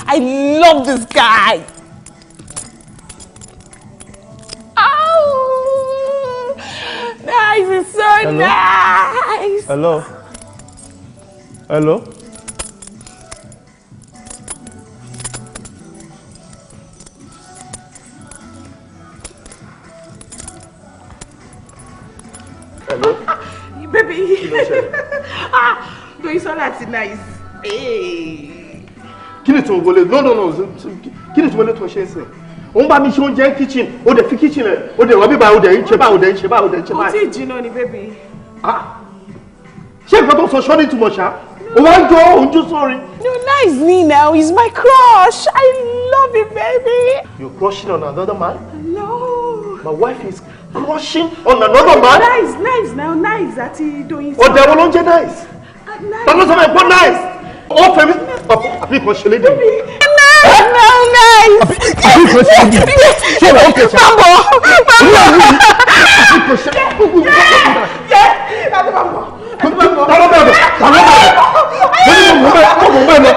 I love this guy. Oh, nice, it's so Hello? Nice. Hello? Hello? Hello? Baby. Kí ló ṣẹlẹ̀? Ah, Doyinsola àti Nice. Hey. Kí ni tó wọlé? No, no, no. Kí ni tó wọlé tó ṣe é sìn? Ó ń bá mi ṣe oúnjẹ kitchen, ó dẹ̀ fi kitchen rẹ̀, ó dẹ̀ wọ́n bíbá, ó dẹ̀ ń ṣe báyìí, ó dẹ̀ ń ṣe báyìí, ó dẹ̀ ń ṣe Kò báyìí. tí ì jiná ni, baby. Ah! Ṣé nǹkan tó sọ ṣọ́ ní ìtumọ̀ ṣá? Ó wá ń jó òun jó sórin. No, Nice me now. He's my crush. I love him, baby. You're crushing on another man? No. My wife is crushing on another man? Nice, nice now, Nice àti Doyinsola. Ọ̀dẹ̀ wo ló ń jẹ́ Nice? Nice. Ta ló sọ fún ẹ pé Nice? Ó fẹ́ mi. Àbí kan ṣe lédè. Nice, no, nice. Àbí kan ṣe lédè. Ṣé ìwà ó kẹ̀ ṣe? Mambo, mambo. Àbí kan ṣe. Yeah, àti mambo. Ta ló bẹ̀rẹ̀? Ta ló bẹ̀rẹ̀? Mo ní mo mọ̀ bẹ́ẹ̀ mo mọ̀ bẹ́ẹ̀ lọ.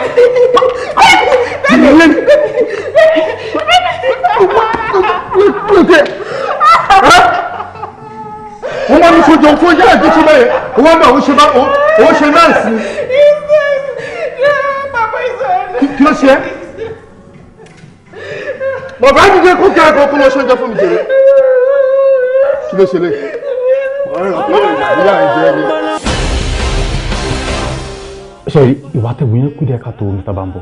Ìyẹn wọ́n máa ń ṣojú fún yàrá ìdíjú bẹ́ẹ̀ wọ́n máa ń ṣe bá òun ṣe náà sí. Kí ló ṣe é? Bàbá dídé kó kí ẹ̀kọ́ kó lọ ṣoúnjẹ fún mi jèrè. Kí ló ṣe lè? Ìyá ìjẹ́ ni. Sorry, ìwà tẹ̀wé yẹn kú díẹ̀ káàtó, Mr. Bambo,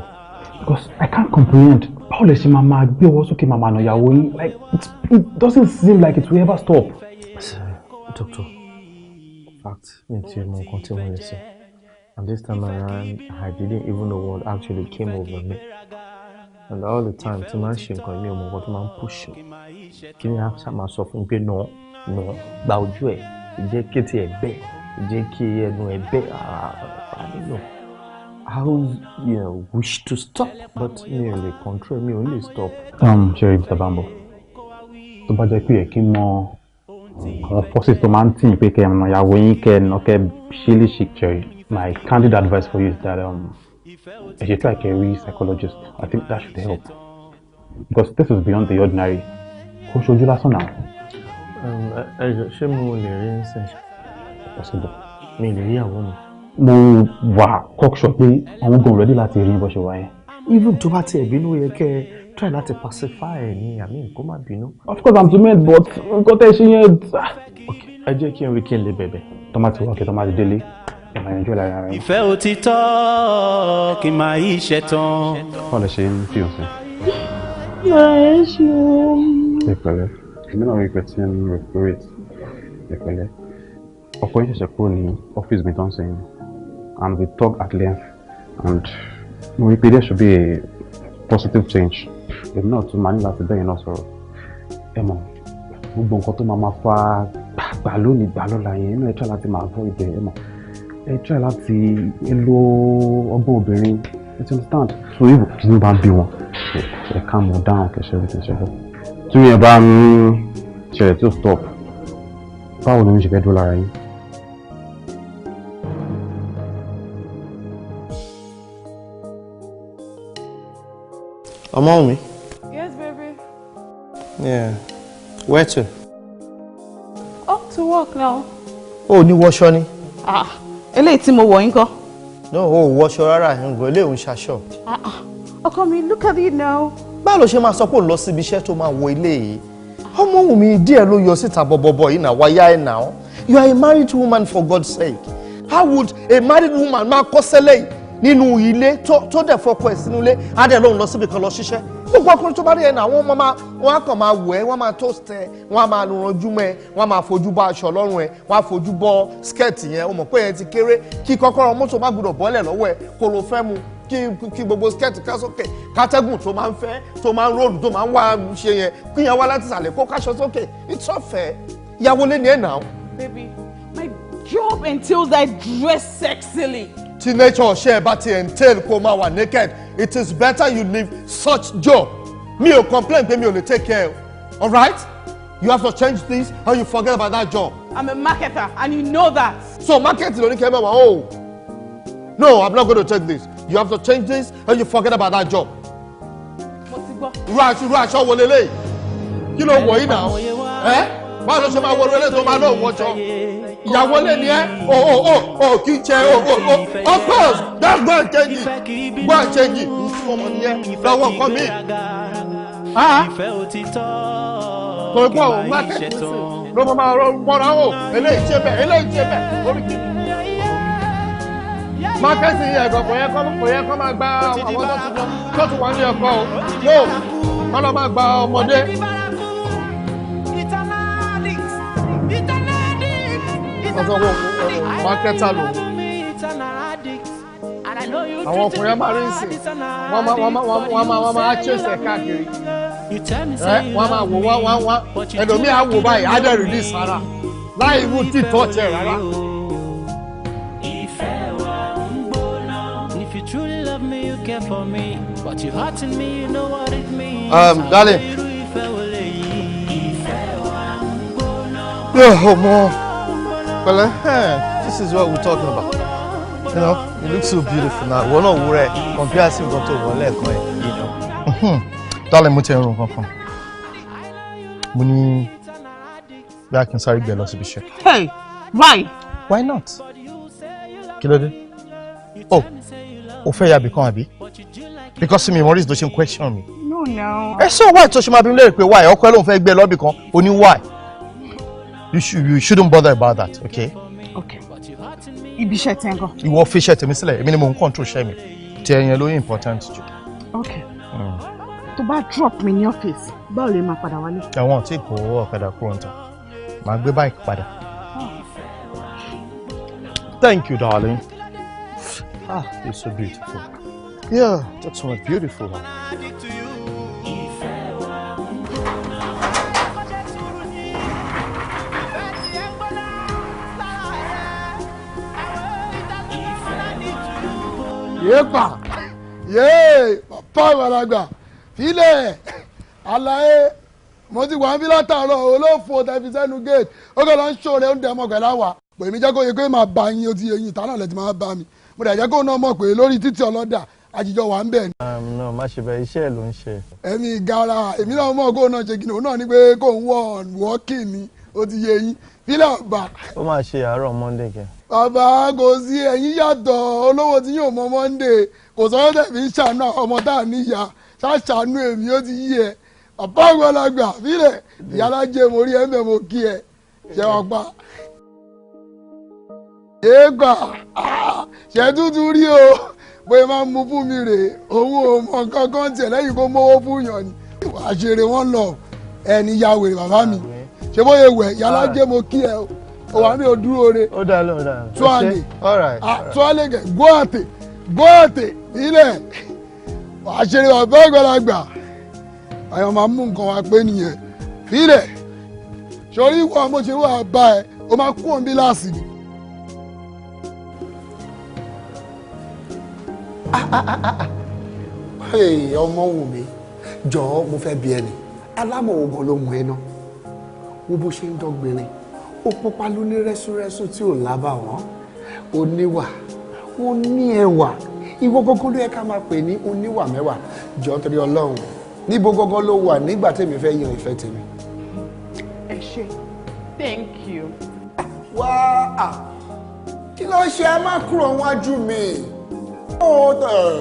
because I can't comprehend báwo lè ṣe máa máa gbé ọwọ́ sókè máa máa nà ìyàwó yín. Like, it doesn't seem like it will ever stop. Doctor, in fact, mi ti mọ nǹkan tí mo lè sọ. And this time around, I didn't even know what actually came over me. And all the time, tí máa ń ṣe nǹkan, mi ò mọ nǹkan tó máa ń push mi. Kí ni a ṣáà máa sọ fún mi pé no, no, gba ojú ẹ̀, jẹ́ kí etí ẹ̀ bẹ́, jẹ́ kí ẹnu ẹ̀ bẹ́, I don't know. I wish to stop, but mi ò lè control, mi ò lè stop. Ṣé Mr. Bambo, tó bá jẹ́ pé ẹ̀ kí n mọ àwọn forces tó máa ń tì í pé kẹ́ ẹ̀ mọ ìyàwó yín, kẹ́ ẹ̀ nà, kẹ́ ẹ̀ ṣe lè ṣe jẹ́rìí. My candid advice for you is that ẹ ṣe try kẹ́ rí psychologist. I think that should help, because this is beyond the ordinary. Kò ṣojú lásán náà. Ẹ jọ̀ọ́, ṣé mo lè rí ń sìn? Possible. Mi lè rí ìyàwó mi. Mo wà cocksure pé àwọn gan ready láti rí bó ṣe wà yẹn. Even tó bá tiẹ̀ bínú, ó yẹ kẹ́ ẹ try láti pacify ẹ̀ ní, àmì kó má bínú. Of course I'm to mend, but nǹkan tẹ́ ṣe yẹn. Okay, ẹ jẹ́ kí n rí kí n lè bẹ̀bẹ̀. Tọ́mátì wà kí tọ́mátì délé, ẹ máa yanjú ẹ̀ lára rẹ̀. Ìfẹ́ òtítọ́ kì máa yí ṣe tán. Báwo lẹ ṣe ń fi hàn sí? Ẹ ṣeun. Ẹ pẹ̀lẹ́, èmi náà rí pé tí ń recuperate. Ẹ pẹ̀lẹ́. Ọkọ yín ṣẹ̀ṣẹ̀ kúrò ní ọ́fíìsì mi tó ń sẹ́yìn, and we talk at length, and mo rí pé there should be a positive change. Èmi náà tún máa ní láti bẹ́yìn náà sọ̀rọ̀. Ẹ mọ̀, gbogbo nǹkan tó máa máa fa gbà lónìí gbà lọ́la yẹn, inú ẹ try láti máa avoid ẹ. Ẹ mọ̀, ẹ try láti lo ọgbọ́n obìnrin, ẹ ti understand. So if kìíní bá ń bí wọn, ẹ calm wọn down, kẹ ṣe everything ṣe fẹ́. Tí yẹn bá ń ṣẹlẹ̀ tí ó stop, báwo ni mi ṣe fẹ́ dúró lára yín? Ọmọ mi. Yes, baby. Yeah. Where to? Up to work now. O ní wọṣọ ni. Ah, eléyìí tí mo wọ̀ yín kọ́. No, o ò wọṣọ rárá, ǹgọ̀ eléyìí ń ṣaṣọ. Ah, ah. Ọkọ mi, look at you now. Báwo ló ṣe máa sọ pé òun lọ síbi iṣẹ́ tó máa wọ ilé yìí? Ọmọ mi díẹ̀ ló yọ síta bọ̀bọ̀bọ̀ yìí náà, wáyá ẹ̀ náà. You are a married woman, for God's sake. How would a married woman máa kọ́ sẹ́lẹ̀ yìí nínú ilé tó dẹ̀ fọkọ ẹ̀ sínú ilé, á dẹ̀ lóun lọ síbi kan lọ ṣiṣẹ́? Gbogbo ọkùnrin tó bá rí ẹ náà, wọ́n máa wọ́n á kàn máa wọ̀ ẹ́, wọ́n máa toast ẹ, wọ́n á máa ranjú mọ́ ẹ, wọ́n á máa fojú bọ́ aṣọ lọ́rùn ẹ, wọ́n á fojú bọ́ skirt yẹn. O mọ̀ pé yẹn ti kéré, kí kọ́kọ́rọ́ mọ́tò má gbọ́dọ̀ bọ́lẹ̀ lọ́wọ́ ẹ kó ló fẹ́ mu, kí gbogbo skirt ká sókè, kátẹ́gùn tó máa ń fẹ́, tó máa ń roll, tó máa ń wá ṣe yẹn, kí yẹn wá láti ìsàlẹ̀ kó káṣọ sókè. It's not fair. Ìyàwó lé ní ẹ̀ náà. Baby, my job entails I dress sexily. Tí nature ṣe ẹ bá ti entail kó máa wà naked, it is better you leave such job. Mi ò complain pé mi ò lè take care, alright? You have to change this or you forget about that job. I'm a marketer and you know that. So market ló ní kẹ́ mẹ́wàá o. No, I'm not going to take this. You have to change this or you forget about that job. Irú aṣọ wo leléyìí? Kí ló wọ̀ yìí náà? Ẹ́ báwo ló ṣe máa wọlé eléyìí tó máa lóun wọṣọ? Ìyàwó lè ní ẹ́ o kì í ṣe o of course just go and change it, go and change it. Nfún ọmọ nìyẹn lọ́wọ́ nǹkan mi. Torí pé òun máa tẹ̀sí ló máa mọ́ra o eléyìí ṣe bẹ́ẹ̀ eléyìí ṣe bẹ́ẹ̀ orí kí. Mákẹ́tì ẹ̀gọ́ kò yẹ kó máa gba àwọn tó ti wà ní ẹ̀kọ́ o no kó lọ́ máa gba ọmọdé. Ọ̀sán wo mákẹ́tà lò àwọn ọkùnrin máa rí sí wọ́n máa chase ẹ̀ káàkiri wọ́n máa wò wọ́n ẹlòmíì á wò báyìí á dẹ̀ release ara láì wú títọ́ tẹ̀ rárá. Truly love me, you care for me, but you hurting me, you know what it means. Darling. Yeah, oh, more. Well, this is what we're talking about. You know, you look so beautiful now. We're not worried. Compare to what you know. Darling, mo ti ń ro nǹkan kan. Mo ní bí a kì í sáré gbé lọ síbi iṣẹ́. Hey, why? Why not? Kí ló dé? Oh. O fẹ́ yàbí kan àbí? Because mi Maurice ló ṣe ń question mi. No, no. Ẹ sọ why tó ṣe máa bí mi léèrè pé why ọkọ ẹ ló ń fẹ́ gbé lọ́bì kan o ní why. You shouldn't bother about that, okay? Okay. Ibi iṣẹ́ tẹ́ ń gan. Ìwọ fi iṣẹ́ tèmi sílẹ̀, èmi ni mò ń control iṣẹ́ mi. Tí ẹyin ló important jù. Okay. Tó bá drop mi ní ọ́fíìsì, báwo lè máa padà wálé? Ẹ̀wọ̀n tí kò ọ̀kadà kúrò ń tàn. Màá gbé báìkì padà. Thank you, darling. Ah, you're so beautiful. Yeah, that's one beautiful one. Yéèpà yéè bàbá àgbàlagbà filẹ̀ àlàyé mo ti wà ń bí látàárọ̀ olófo tẹ̀fi sẹ́nu gate ó kọ́ ló ń ṣòro ó ń dẹ̀mọ́ pẹ̀lú àwa pèmí jẹ́ kó yẹ kó máa bá yín ó ti yẹ yín ìta náà lẹ́ ti máa bá mi. Mo dẹ̀ jẹ́ kó náà mọ̀ pé lórí títí ọlọ́dà àjíjọ wà ń bẹ̀ ni. No, má ṣe bẹ́ẹ̀ iṣẹ́ ló ń ṣe. Ẹ̀mí gara èmi náà mọ̀ kó náà ṣe kí ni òun náà ní pé kó ń wọ̀ wọ́ọ̀kì ni ó ti yé yín fílẹ̀ ọ̀bà. Ó máa ṣe àárọ̀ Monday kẹ. Bàbá kò sí ẹ̀yìn yàtọ̀ olówó tí yóò mọ Monday kò sọ́yọ́ tẹ̀mí ń ṣàánú ọmọ tá à níyà ṣàṣàánú èmi ó ti yí ẹ. Bàbá àgbàlagbà fílẹ̀ ìyálájẹ mo rí ẹ ń bẹ̀ mo kí ẹ ṣẹ wá pa. Yéègbà ṣe tuntun rí o bóyá máa ń mú fún mi rè òun ò mọ nǹkan kan tiẹ̀ lẹ́yìn kó mówó fún yàn ni. Àṣeré wọn lọ ẹni ya wèrè bàbá mi ṣé bóyá wẹ̀ yálà jẹ́ mo kí ẹ o wà mí ò dúró re. Ó dá ló dá. Tuale tuale kẹ gbóàtè gbóàtè ilẹ̀ àṣeré bàbá àgbàlagbà àyàn máa mú nǹkan wá pé nìyẹn ilẹ̀ sọrí ìwọ mo ṣe wà bá ẹ o máa kú òun bí láàsì ni. Hey, ọmọ wù mí jọ̀ọ́ mo fẹ́ bi ẹni alámọ̀ ogun ló mú ẹ náà wo bó ṣe ń dọ́gbìnrin ó pupa ló ní rẹ́súrẹ́sú tí ò lábà wọ́n ó níwà ó ní ẹwà ìwọ gógó ló yẹ ká máa pè ní oníwà mẹ́wàá jọ̀ọ́ torí Ọlọ́run níbo gógó ló wà nígbà tèmi fẹ́ yan ìfẹ́ tèmi. Ẹ ṣé, thank you. Wá à kí ló ṣe ẹ má kúrò wájú mi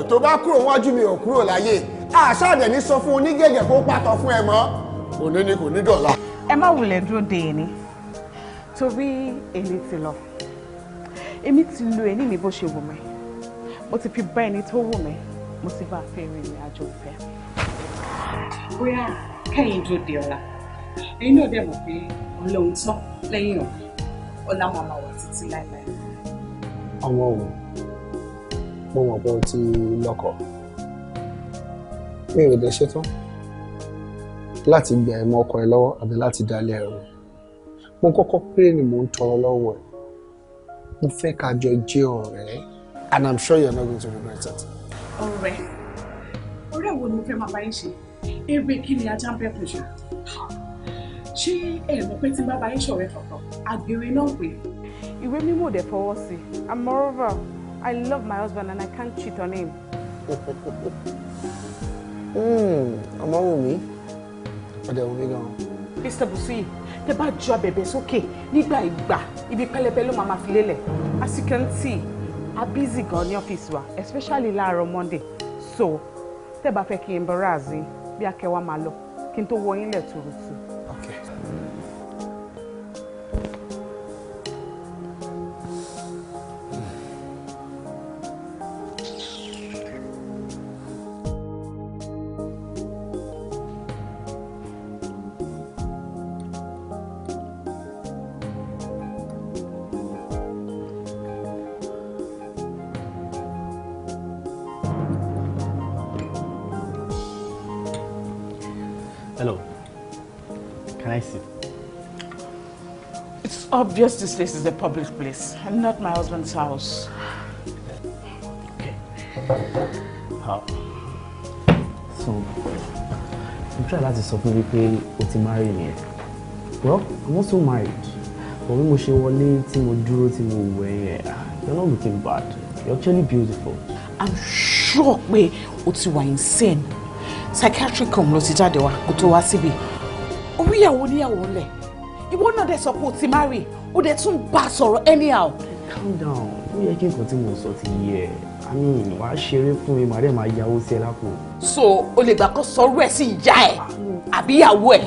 tó bá kúrò wájú mi ò kúrò láyé àṣàdẹ̀ ní sọ fún onígẹ̀gẹ̀ kó pàtó fún ẹ mọ́ òní ni kò ní dọ̀la. Ẹ má wulẹ̀ dúró de èní torí èmi ti lọ èmi ti lo èní mi bó ṣe wù mí mo ti fi bá ẹni tó wù mí mo ti bá a fẹ́ rìn ìrìn àjò ìfẹ́. Bóyá kẹ́yìn dúró de ọ̀la ẹ̀yin náà dẹ̀ mọ̀ pé ọlọ́run tán lẹ́yìn ọ̀la ọ̀la máa ma wà títí láéláé. Ọmọ òun mo mọ̀ pé o ti lọ́kọ mi ò dẹ̀ ṣetán láti gbà ẹ mọ́ ọkọ ẹ lọ́wọ́ àbí láti dalẹ̀ ẹ̀rù mo kọ́kọ́ péré ni mò ń tọrọ lọ́wọ́ ẹ mo fẹ́ ká jọ jẹ́ ọ̀rẹ́ and I'm sure you're not going to regret it. Ọ̀rẹ́ ọ̀rẹ́ wo ni mo fẹ́ máa bá yín ṣe eré kí ni ajá ń bẹ́kùn ṣe ṣé ẹ mọ̀ pé tí n bá bá yín ṣọ̀rẹ́ kankan àgbèrè náà pé. Ìwé mímọ́ ò dẹ̀ fọwọ́ sí and moreover I love my husband and I can't cheat on him. Ọmọ wù mí, ọdẹ wù mí gan. Mr. Busuyi, tẹ bá ju abẹ̀bẹ̀ sókè nígbà ìgbà ibi pẹlẹbẹ ló máa fi lélẹ̀. As you can see, a busy gan ní ọ́fíìsì wa, especially láàárọ̀ Monday. So, tẹ bá fẹ́ kí n embarrass yín bí akẹwàá máa lọ kí n tó wọ yín lẹ̀ tuurutu. Okay. Hello. Can I sit? It's obvious this place is a public place and not my husband's house. Okay. So, I'm trying láti sọ fún mi pé o ti marry nìyẹn. Well, I'm also married. But bí mo ṣe wọlé tí mo dúró tí mo wẹ̀ yẹn, you're not looking bad. You're actually beautiful. I'm sure pé o ti wà insane. Psychiatric home ló ti jáde wá kó tó wá síbi. Orí ìyàwó níyàwó ńlẹ̀. Ìwọ náà dẹ̀ sọ pé o ti marry, o dẹ̀ tún bá a sọ̀rọ̀ anyhow. Calm down. Ó yẹ kí nǹkan tí mo sọ ti yé ẹ. I mean, wàá ṣeré fún mi, màá dẹ̀ máa yáwó sí ẹ lápò. So, o lè gbà kó sọrú ẹ̀ sí ìyá ẹ̀ àbí ìyàwó ẹ̀.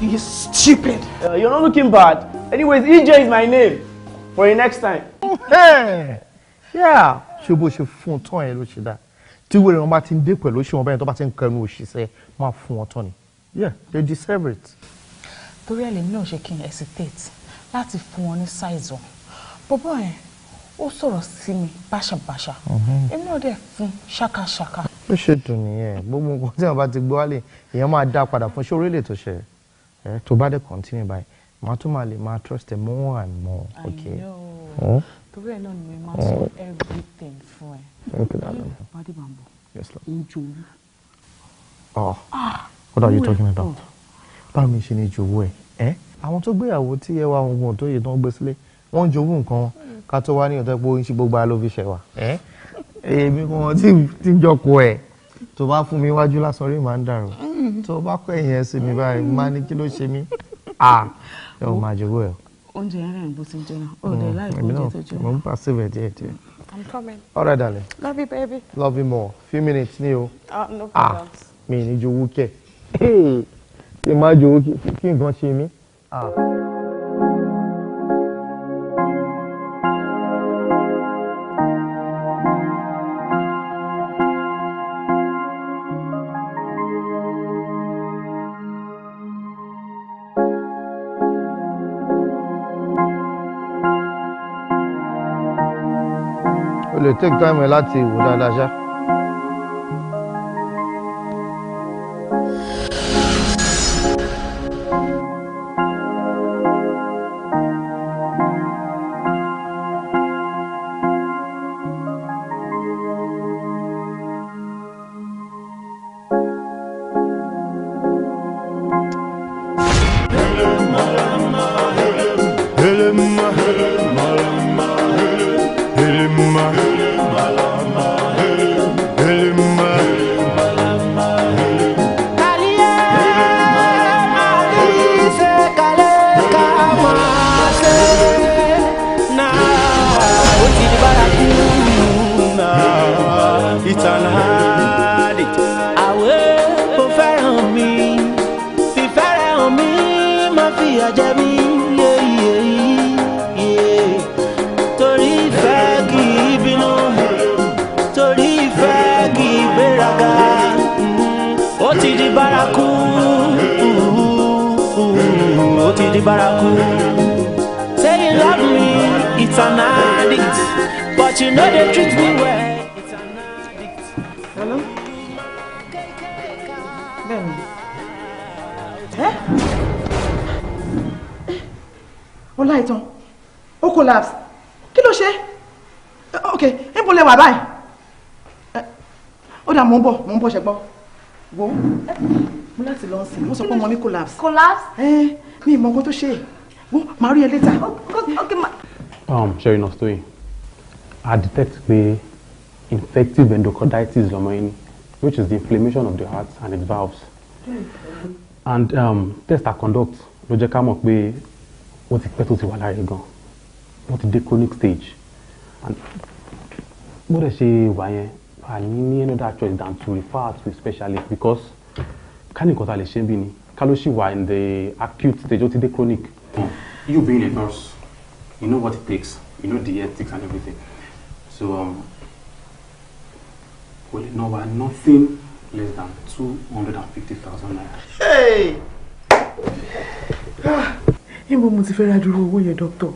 You stupid. You're not looking bad. Anyways, EJ is my name. For the next time. Hey, yeah. Ṣé bó ṣe fún un tán ẹ ló ṣe dáa? Tí wèrè wọn bá ti ń dé pẹ̀lú òṣì wọn bẹ́ẹ̀ tó bá ti ń kẹnu òṣìṣẹ́ máa fún wọn tán ni. Yeah, they deserve it. Torí ẹ̀ lèmi náà ṣe kí n hesitate láti fún wọn ní size wọn. Bọ́bọ́ yẹn, ó sọ̀rọ̀ sí mi báṣabàṣa. Èmi náà dẹ̀ fún ṣákaṣáka. Ó ṣe dùn nìyẹn. Gbogbo nǹkan tí wọn bá ti gbọ́ wálé, èèyàn máa dá padà fún ṣé orílẹ̀ tó ṣe ẹ tó bá dé continue báyìí, màá tún máa lè máa trust ẹ more and more. Okay. I know. Torí ẹ̀ náà ni mo máa sọ everything fún ẹ. Okay, darling. Bádé Bàmbọ̀. Yes, love. Ojú owó. Oh, what are you talking about? Báwo ni ṣe ni jowó ẹ? Ẹ́ àwọn tó gbéyàwó tí ẹ wá ohun tó yẹ tó ń gbé sílé, wọ́n ń jowó nǹkan ká tó wá ní ọ̀tẹ́ pé ó ń ṣe gbogbo ara ló fi ṣẹ̀wà. Ẹ́ èmi kan tí ń jọkọ ẹ̀ tó bá fún mi wájú lásán rí màá ń dàrú. Tó bá kọ́ ẹ̀yìn ẹ̀ sí mi báyìí, máa ní kí ló ṣe mí? Ah, ẹ ò máa jowó ẹ̀. Oúnjẹ yẹn rẹ̀ ń bó ti ń jóná. Ó dẹ̀ láì kó oúnjẹ tó jóná. Mo ń pàṣẹ bẹ̀ díẹ̀ díẹ̀. I'm coming. All right, darling. Love you, baby. Love you more. Few minutes ni o. No problem. Mi ní jowú kẹ̀. Kí n má jowú kí nǹkan ṣe mí. O lè take time ẹ láti wò dáadáa ṣá. Say you love me, it's an addict, but you know they treat me well. It's an addict. Hello? Bẹ́ẹ̀ni. Ẹ́ Ọláìtàn, ó collapse. Kí ló ṣe? Ok, níbo lẹ wà báyìí? Ó dà mò ń bọ̀ ṣẹgbọ́n. Wo, mo láti lọ sìn, wọ́n sọ pé ọmọ mi collapse. Collapse? Ẹ́ mi ì mọ nǹkan tó ṣe. Wo, màá rí ẹ later. Okay, ma. Sherry Nostoyi, I detect pé Infective endocarditis lọmọ yín ní, which is the inflammation of the heart and its valves. And test I conduct ló jẹ́ ká mọ̀ pé ó ti pẹ́ tó ti wà lára ẹ̀ gan. Wọ́n ti dé chronic stage. And bó dẹ̀ ṣe wà yẹn, a ní any other choice than to refer to a specialist, because ká ní nǹkan tá a lè ṣe bí ni ká ló ṣì wà in the acute stage, ó ti dé chronic. You being a nurse, you know what it takes, you know the ethics and everything. So kò lè ná wa nothing less than 250,000 naira. Hey! Níbo mo ti fẹ́ ra dúró owó yẹn, dókítà?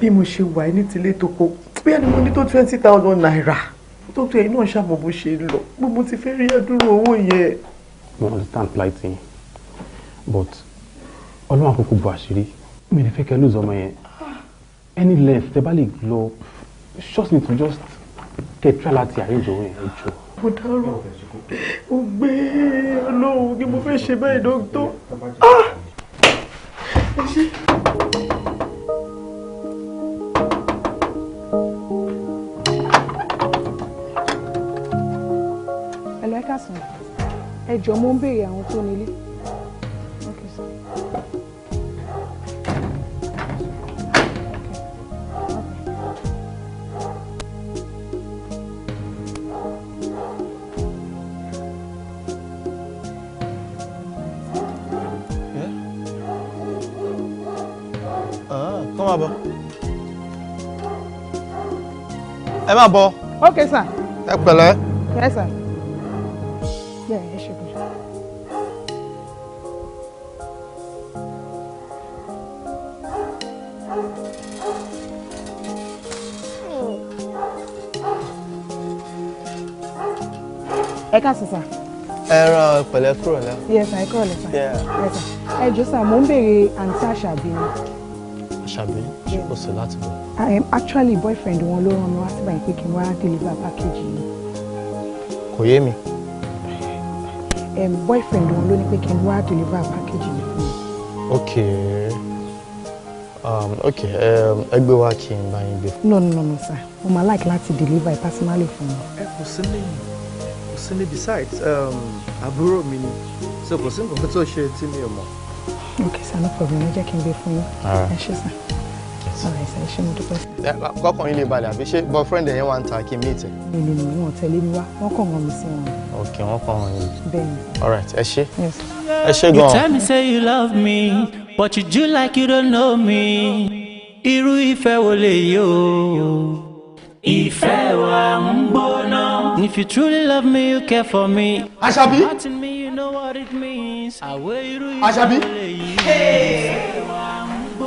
Bí mo ṣe wà ní tilé toko, bóyá ni mo ní tó 20,000 naira. Dókítà, yìí náà ṣàmọ̀ bó ṣe ń lọ. Bó mo ti fẹ́ rí àdúró owó yẹn? Mo understand plight yín, but Ọlọ́run àkókò bu àṣírí. Mi ní fẹ́ kẹ́ lose ọmọ yẹn. Any length tẹ́ bá lè lọ, just need to just kẹ́ try láti arrange owó yẹn, ẹ jọ̀ọ́. Mo dárò, mo gbé Ọlọ́run kí mo fẹ́ ṣe báyìí, dókítà. Ah! Ẹ ṣé. Hello, ẹ káàsán. Ẹ jọ̀ọ́, mo ń béèrè àwọn tó nílé. Okay, sir. Kọ́ máa bọ̀. Ẹ máa bọ̀. Okay, sir. Ẹ pẹ̀lẹ́. Yes, sir. Yeah, ẹ ṣe gan. Ẹ káàsán, sir. Ẹ ràn pẹ̀lẹ́ kúrò lẹ́. Yes, sir, ẹ kúrò lẹ́, sir. Yeah. Yes, sir. Ẹ jọ̀ọ́ sir, mo ń béèrè àǹtí Àṣàbí ni. Àṣàbí, ṣé kò sí láti bọ̀? I am actually boyfriend wọn ló rán mi wá síbàyí pé kí n wá deliver package yìí. Kò yé mi. Boyfriend wọn ló ní pé kí n wá deliver package yìí fún mi. Okay. Okay, ẹ gbé wá kí n bá yín gbé. No, no, no, no, sir. Mo máa like láti deliver it personally fún mi. Ẹ kò sí ní, kò sí ní. Besides, àbúrò mi ni, so kò sí nǹkan tó ṣe tí mi ò mọ̀. Okay, sir, no problem. Ẹ jẹ́ kí n gbé fún yín. Alright. Ẹ ṣé, sir. Alright, sir, ẹ ṣé, mo dúpẹ́, sir. Kọ́kàn yín lè balẹ̀ àbí ṣé boyfriend ẹ̀yẹn wà ń ta kí n meet ẹ̀? No, no, no, wọn ò tẹ̀lé mi wá. Wọ́n kàn rán mi sí wọn. Okay, wọ́n kàn wọ́n yín. Bẹ́ẹ̀ ni. Alright, ẹ ṣé. Yes. Ẹ ṣé You gan. tell me say you love me, but you do like you don't know me. Irú ìfẹ́ wo lèyí o? Ìfẹ́ wa ń gbóná. If you truly love me, you care for me. Àṣàbí. Hurting me, you know what it means. Àwẹ̀ irú ìfẹ́ Àṣàbí. wo lèyí?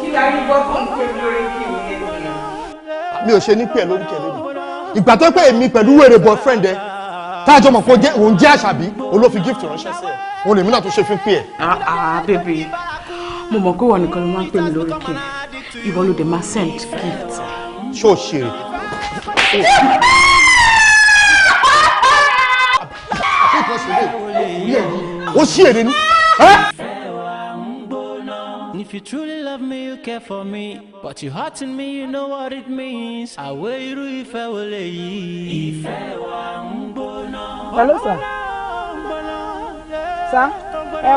Kí la rí gbọ́ fún pé lórí kí ni Mi ò ṣe ní pè ẹ́ lórí kẹlẹ́ mi. Ìgbà tó pé èmi pẹ̀lú wèrè boyfriend ẹ, táàjọ mọ̀ pé òun jẹ́ Àṣàbí, òun ló fi gift ránṣẹ́ sí ẹ. Òun lèmi náà tó ṣe fi pè ẹ́. Ah ah, baby. Mo mọ̀ pé ìwọ nìkan ló máa ń pè mí lórí kí. Ìwọ ló dé máa send gift. Ṣé o ṣe rè? Ó ṣí èrè ni. If you truly love me, you care for me. But you hurting me, you know what it means. Àwẹ̀ irú ìfẹ́ wo lèyí? Ìfẹ́ wa ń gbóná. Hello, sir. Sir,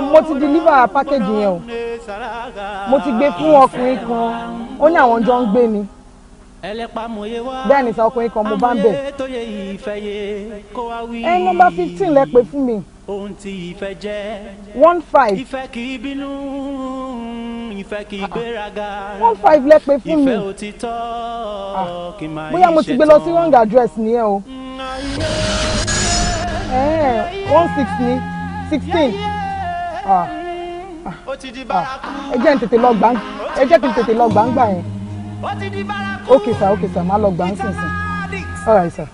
mo ti deliver package yẹn o. Mo ti gbé fún ọkùnrin kan. Ó ní àwọn jọ ń gbé ni. Bẹ́ẹ̀ ni sir, ọkùnrin kan mo bá ń bẹ̀. Amòye tó yẹ ìfẹ́ yẹ kó wá wí. Ẹ nọ́mbà 15 lẹ pè fún mi. Ohun tí ìfẹ́ jẹ́. 15. Ìfẹ́ kì í bínú, ìfẹ́ kì í gbéraga. 15 lẹ pè fún mi. Ìfẹ́ òtítọ́ kì máa Bóyá mo ti gbé lọ sí wrong address nìyẹn o. 16 ni 16. Ah, ah, ẹ jẹ́ n tètè lọ gbà, ẹ jẹ́ kí n tètè lọ gbà ń gbà yẹn. Okay sir, okay sir, máa lọ gbà ń sìnsìn. All right, sir.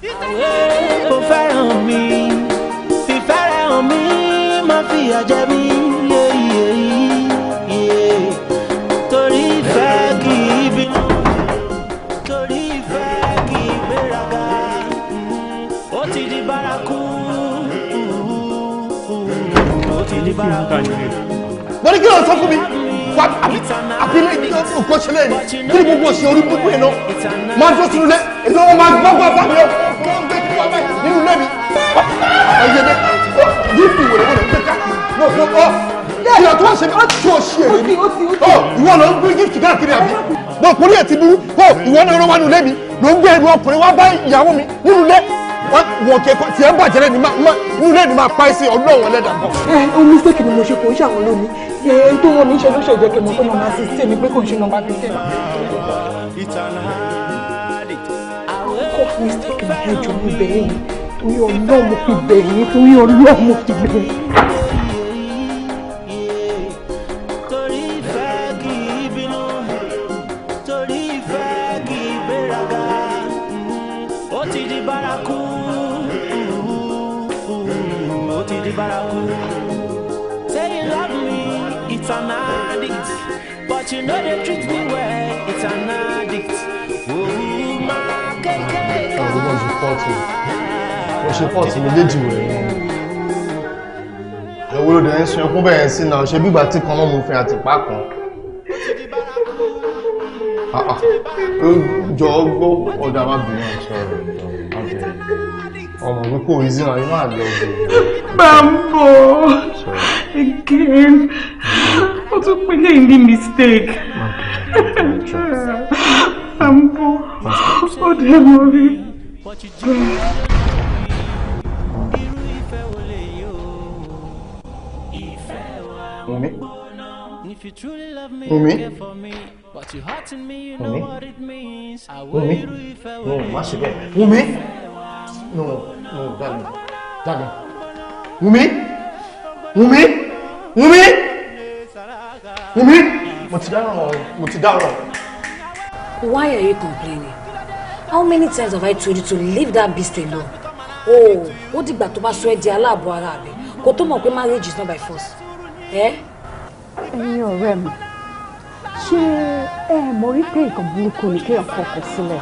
Kò fẹ́ràn mi, fìfẹ́ rẹ̀ hàn mí, má fìyà jẹ mí, yé. Torí ìfẹ́ kì í bínú, torí ìfẹ́ kì í gbéraga, ó ti di bárakú, ó ti di bárakú. Mo ní kí ló sọ fún mi? Wà àbí àbí nǹkan ṣe lẹ́yìn kí ni gbogbo òṣì orí gbogbo yẹn náà? Máa dúró sínú ilé, èmi wọn máa gbọ́ gbọ́ bá mi lọ. wá báyìí nínú ilé mi. Ẹyẹ mi gift wèrè wèrè gbé ká mo fọ ọ ìyá tó wá ṣe mi á tí o ṣe èrè mi. Ọ ìwọ ló ń gbé gift káàkiri àbí? Mo kò ní ẹ̀ ti burú. Ọ ìwọ náà ló wá nínú ilé mi ló ń gbé ẹrù ọkùnrin wá bá ìyàwó mi nínú ilé. Wọ́n kẹ́kọ̀ọ́ tí ẹ bàjẹ́ lẹ́ni nínú ilé ni máa pa ẹ́ sí ọlọ́run ẹlẹ́dàá kan. Ẹ o mistake ni mo ṣe, kò ń ṣàwọn lónìí. Ẹ tó wọ́n mi ṣe ló ṣe jẹ́ kí n mọ̀ pé nọ́mbà 16 ni, pé kò ń ṣe nọ́mbà 15. Kọ́ mistake ni, ẹ jọ̀ọ́ mo bẹ̀ yín torí Ọlọ́run, mo fi bẹ̀ yín torí Ọlọ́run, mo fi bẹ̀ yín. Torí ìfẹ́ kì í bínú, torí ìfẹ́ kì í gbéraga, ó ti di bárakú, ó ti di bárakú. Say you love me, it's an addict, but you know they treat me well, it's an addict. Oh, my kékeré. Ọ̀rọ̀ bó ṣe pọ́ọ̀tù bó ṣe pọ́ọ̀tù mi léjì wẹ̀ ni. Ẹ̀wọ́ ló dẹ̀ ń sun ẹkún bẹ́ẹ̀ sí náà ṣe bígbà tí kan náà mo fi àtìpá kan. Ah, ah. Ó jọ gbọ́ ọ̀dà má bínú, sọ̀rọ̀ má bínú. Ọmọ mi kò easy náà, you know I love you. Bambo, again, ó tún pín lẹ́yìn ní mistake. Bambo, ó dẹ̀ mọ́ rí. Wunmi. If you truly love me, Wunmi. care for me, but you hurting me, you know Wunmi. what it means. Wunmi. No, má ṣe bẹ́ẹ̀. Wunmi. No, no, darling. Darling. Wunmi. Wunmi. Wunmi. Wunmi. Mo ti dáràn, mo ti dáràn. Why are you complaining? How many times have I told you to leave that beast alone? Oh, ó dìgbà tó bá sọ ẹ́ di aláàbọ̀ ara mi kó tó mọ̀ pé marriage is not by force. Eh? Ẹ̀yin ọ̀rẹ́ mi, ṣé ẹ mọ̀ wípé nǹkan burúkú ni kéèyàn kọkọ sílẹ̀?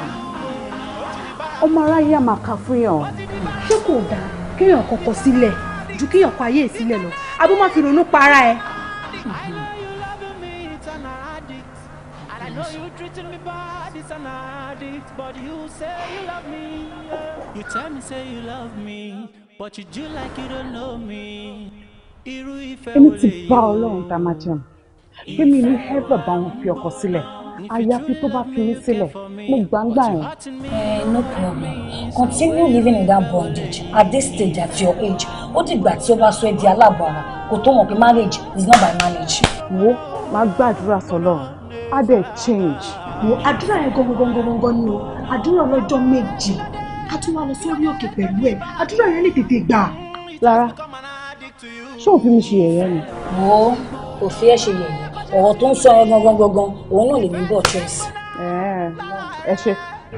Ọmọ aráyé á máa kà fún yàn. Ṣé kò dáa kéèyàn kọkọ sílẹ̀ ju kéèyàn kọ ayé sílẹ̀ lọ, abó má fi ronú para ẹ? I know you treating me bad, it's an addict, but you say you love me. You tell me say you love me, but you do like you don't know me. Irú ìfẹ́ Èmi wo ti lèyí bá o? Ọlọ́run tá a máa jẹun pé mi ní ever bá wọn fi ọkọ sílẹ̀, àyàfi tó bá fi mí sílẹ̀. Mo gbàǹgbà yẹn. Eh, no problem. Continue living in that bondage at this stage, at your age. Ó dìgbà tí ó bá sọ ẹ́ di aláàbọ̀ ara kó tó mọ̀ pé marriage is not by marriage. Wo, máa gbàdúrà sọ́lọ́run, á dẹ̀ change. Wo, àdúrà yẹn gangan gangan gangan ni o, àdúrà ọlọ́jọ́ 7, a tún wá lọ sórí òkè pẹ̀lú ẹ̀, àdúrà yẹn lè tètè gbà. Lára, ṣé òfin mi ṣe yẹ̀yẹ́ ni? Wo, kò fi ẹ́ ṣe yẹ̀yẹ́. Ọ̀rọ̀ tó ń sọ ẹ gangan gangan, òun náà lè ní bọ̀ choice. Ẹ ṣe.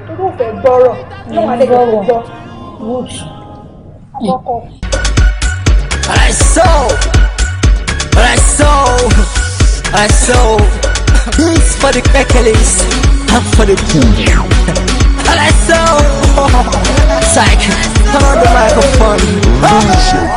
Torí ò fẹ́ gbọ́rọ̀ náà wà lẹ́gbẹ̀ẹ́ kò gbọ́. Good. Àkọ́kọ́. Alright, so, alright, so, alright, so, this for the Bekelis, I'm for the king. Alright, so, psych, turn on the microphone.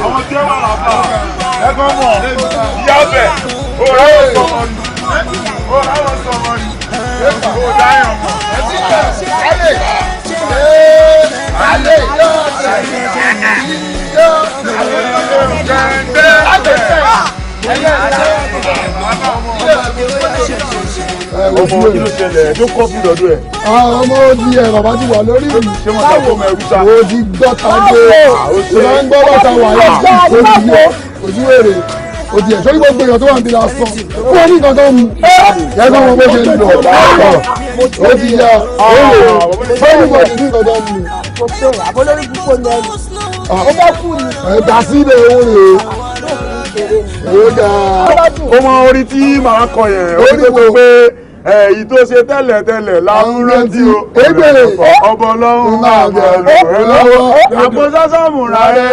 Àwọn tí ó wà lábà ẹ̀kọ́ mọ̀ ìyá ọbẹ̀ òrà wọn sọmọ nù, òrà wọn sọmọ nù, ó dáyọ̀ mọ̀. Ọmọ, kí ló ṣẹlẹ̀ tó kọ́ sí lọ́dún ẹ̀? Ọmọ odi ẹ, bàbá ti wà lórí ìlú. Ṣé wọ́n ta fóònù ẹrú sá? O ti gbọ́ ta dé, o máa ń gbọ́ bàtà wà yìí, o ti yẹ ojú èrè o ti yẹ sórí gbogbo èèyàn tó wà níbi lásán fún ọ ní nǹkan tó ń mu yẹ kó wọn bó ṣe ń lọ, o ti yẹ o fún ọ ní nǹkan tó ń mu. Kò tó àbólórí púpọ̀ ní ẹnu ó fẹ́ kú ni. Ẹ dá sílẹ̀, owó rè é, ó ga. Ó mọ orí tí màá kọ yẹn, orí tó sọ pé èyí tó ṣe tẹ́lẹ̀ tẹ́lẹ̀ la ń rántí o. Ọbọ̀ ọlọ́run máa bẹ̀rẹ̀ lọ́wọ́. Àpò sásàmùrà rẹ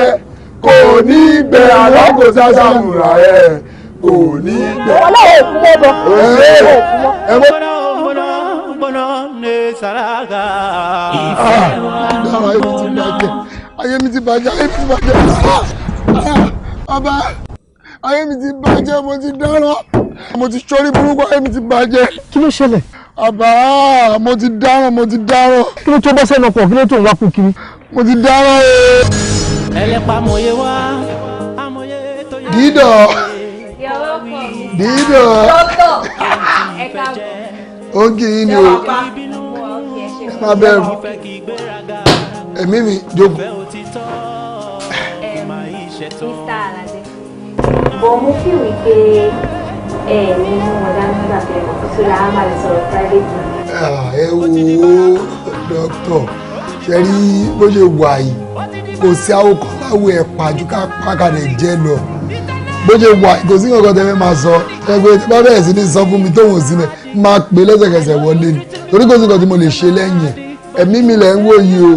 kò ní gbẹ, àlọ́ kò sásàmùrà rẹ kò ní gbẹ. Ọlọ́run ò kú mọ́ bọ̀. Ẹ mọ́. Gbóná ní sàràgà. Dára ibi tí bàjẹ́. Ayé mi ti bàjẹ́, ayé mi ti bàjẹ́. Bàbá, ayé mi ti bàjẹ́, mo ti dáràn, mo ti ṣorí burúkú, ayé mi ti bàjẹ́. Kí ló ṣẹlẹ̀? Bàbá, mo ti dáràn, mo ti dáràn. Kí ló tó bọ́ sẹ́nu ọkọ̀? Kí ló tó ń wá kú kiri? Mo ti dáràn o. Ẹlẹ́pàá mòye wá, amòye tó yẹ. Dídọ̀. Dídọ̀. Dọ́kítọ̀, ẹ káàbọ̀. Ó kì í ni o. Ẹ má bẹ̀rù. Ẹ̀mí mi jókòó. Mr. Alade. Bọ̀ mo fi wí pé ẹ ní mú wọn dání nígbà tó yẹ kó tó lára máa lè sọ̀rọ̀ private. Ẹ wo dókítà, ṣe rí bó ṣe wà yìí, kò sí àwòkọ́ láwọ̀ ẹ̀ pàjù ká pàkàdé jẹ́ lọ. Bó ṣe wà yìí, kò sí nǹkan tẹ́ fẹ́ máa sọ. Ẹgbẹ́ tí bá bẹ̀rẹ̀ sí ní sọ fún mi tóun sí mi máa pè lẹ́sẹ̀kẹsẹ̀ wọlé ni. Torí kò sí nǹkan tí mo lè ṣe lẹ́yìn ẹ̀. Ẹ̀mí mi lẹ̀ ń wò yìí o.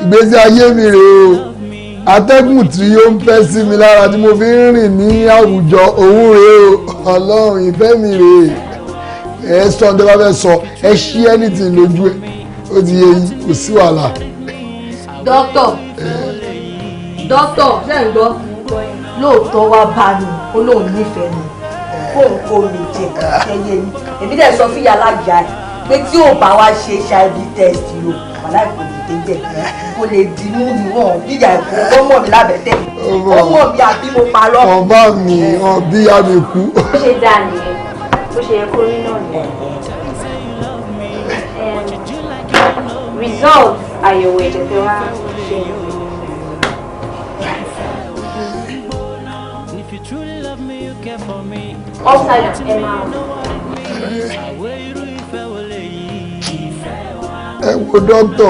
Ìgbésí ayé mi rèé o. Atẹ́gùn tí ó ń fẹ́ sí mi lára tí mo fi ń rìn ní àwùjọ òun rèé o. Ọlọ́run ìfẹ́ mi rèé. Ẹ sọ ní bá fẹ́ sọ, ẹ ṣí anything lójú ẹ, ó ti yé yín, kò sí wàhálà. Dókítà, dókítà, ṣé ń gbọ́? Lóòótọ́ wá bá mi, ó lóun nífẹ̀ẹ́ mi, kóun kó mi jẹ ẹyẹ mi. Èmi dẹ̀ sọ fún yàrá ìyá ẹ̀ pé tí ò bá wá ṣe HIV test yìí o, wàhálà kò lè dé bẹ̀, kò lè dìímú níwọ̀n bíyà ẹ̀kọ́, ó mọ̀ mí lábẹ́tẹ̀, ó mọ̀ mí àbí mo parọ́. Ọba mi, ọbí yá mi kú. Bó ṣe dáa nìyẹn, bó ṣe yẹ kó rí náà nìyẹn. Result àyẹ̀wò ẹ̀jẹ̀ tẹ wá ṣe. Upside down, ẹ máa. Ẹ wo dókítà,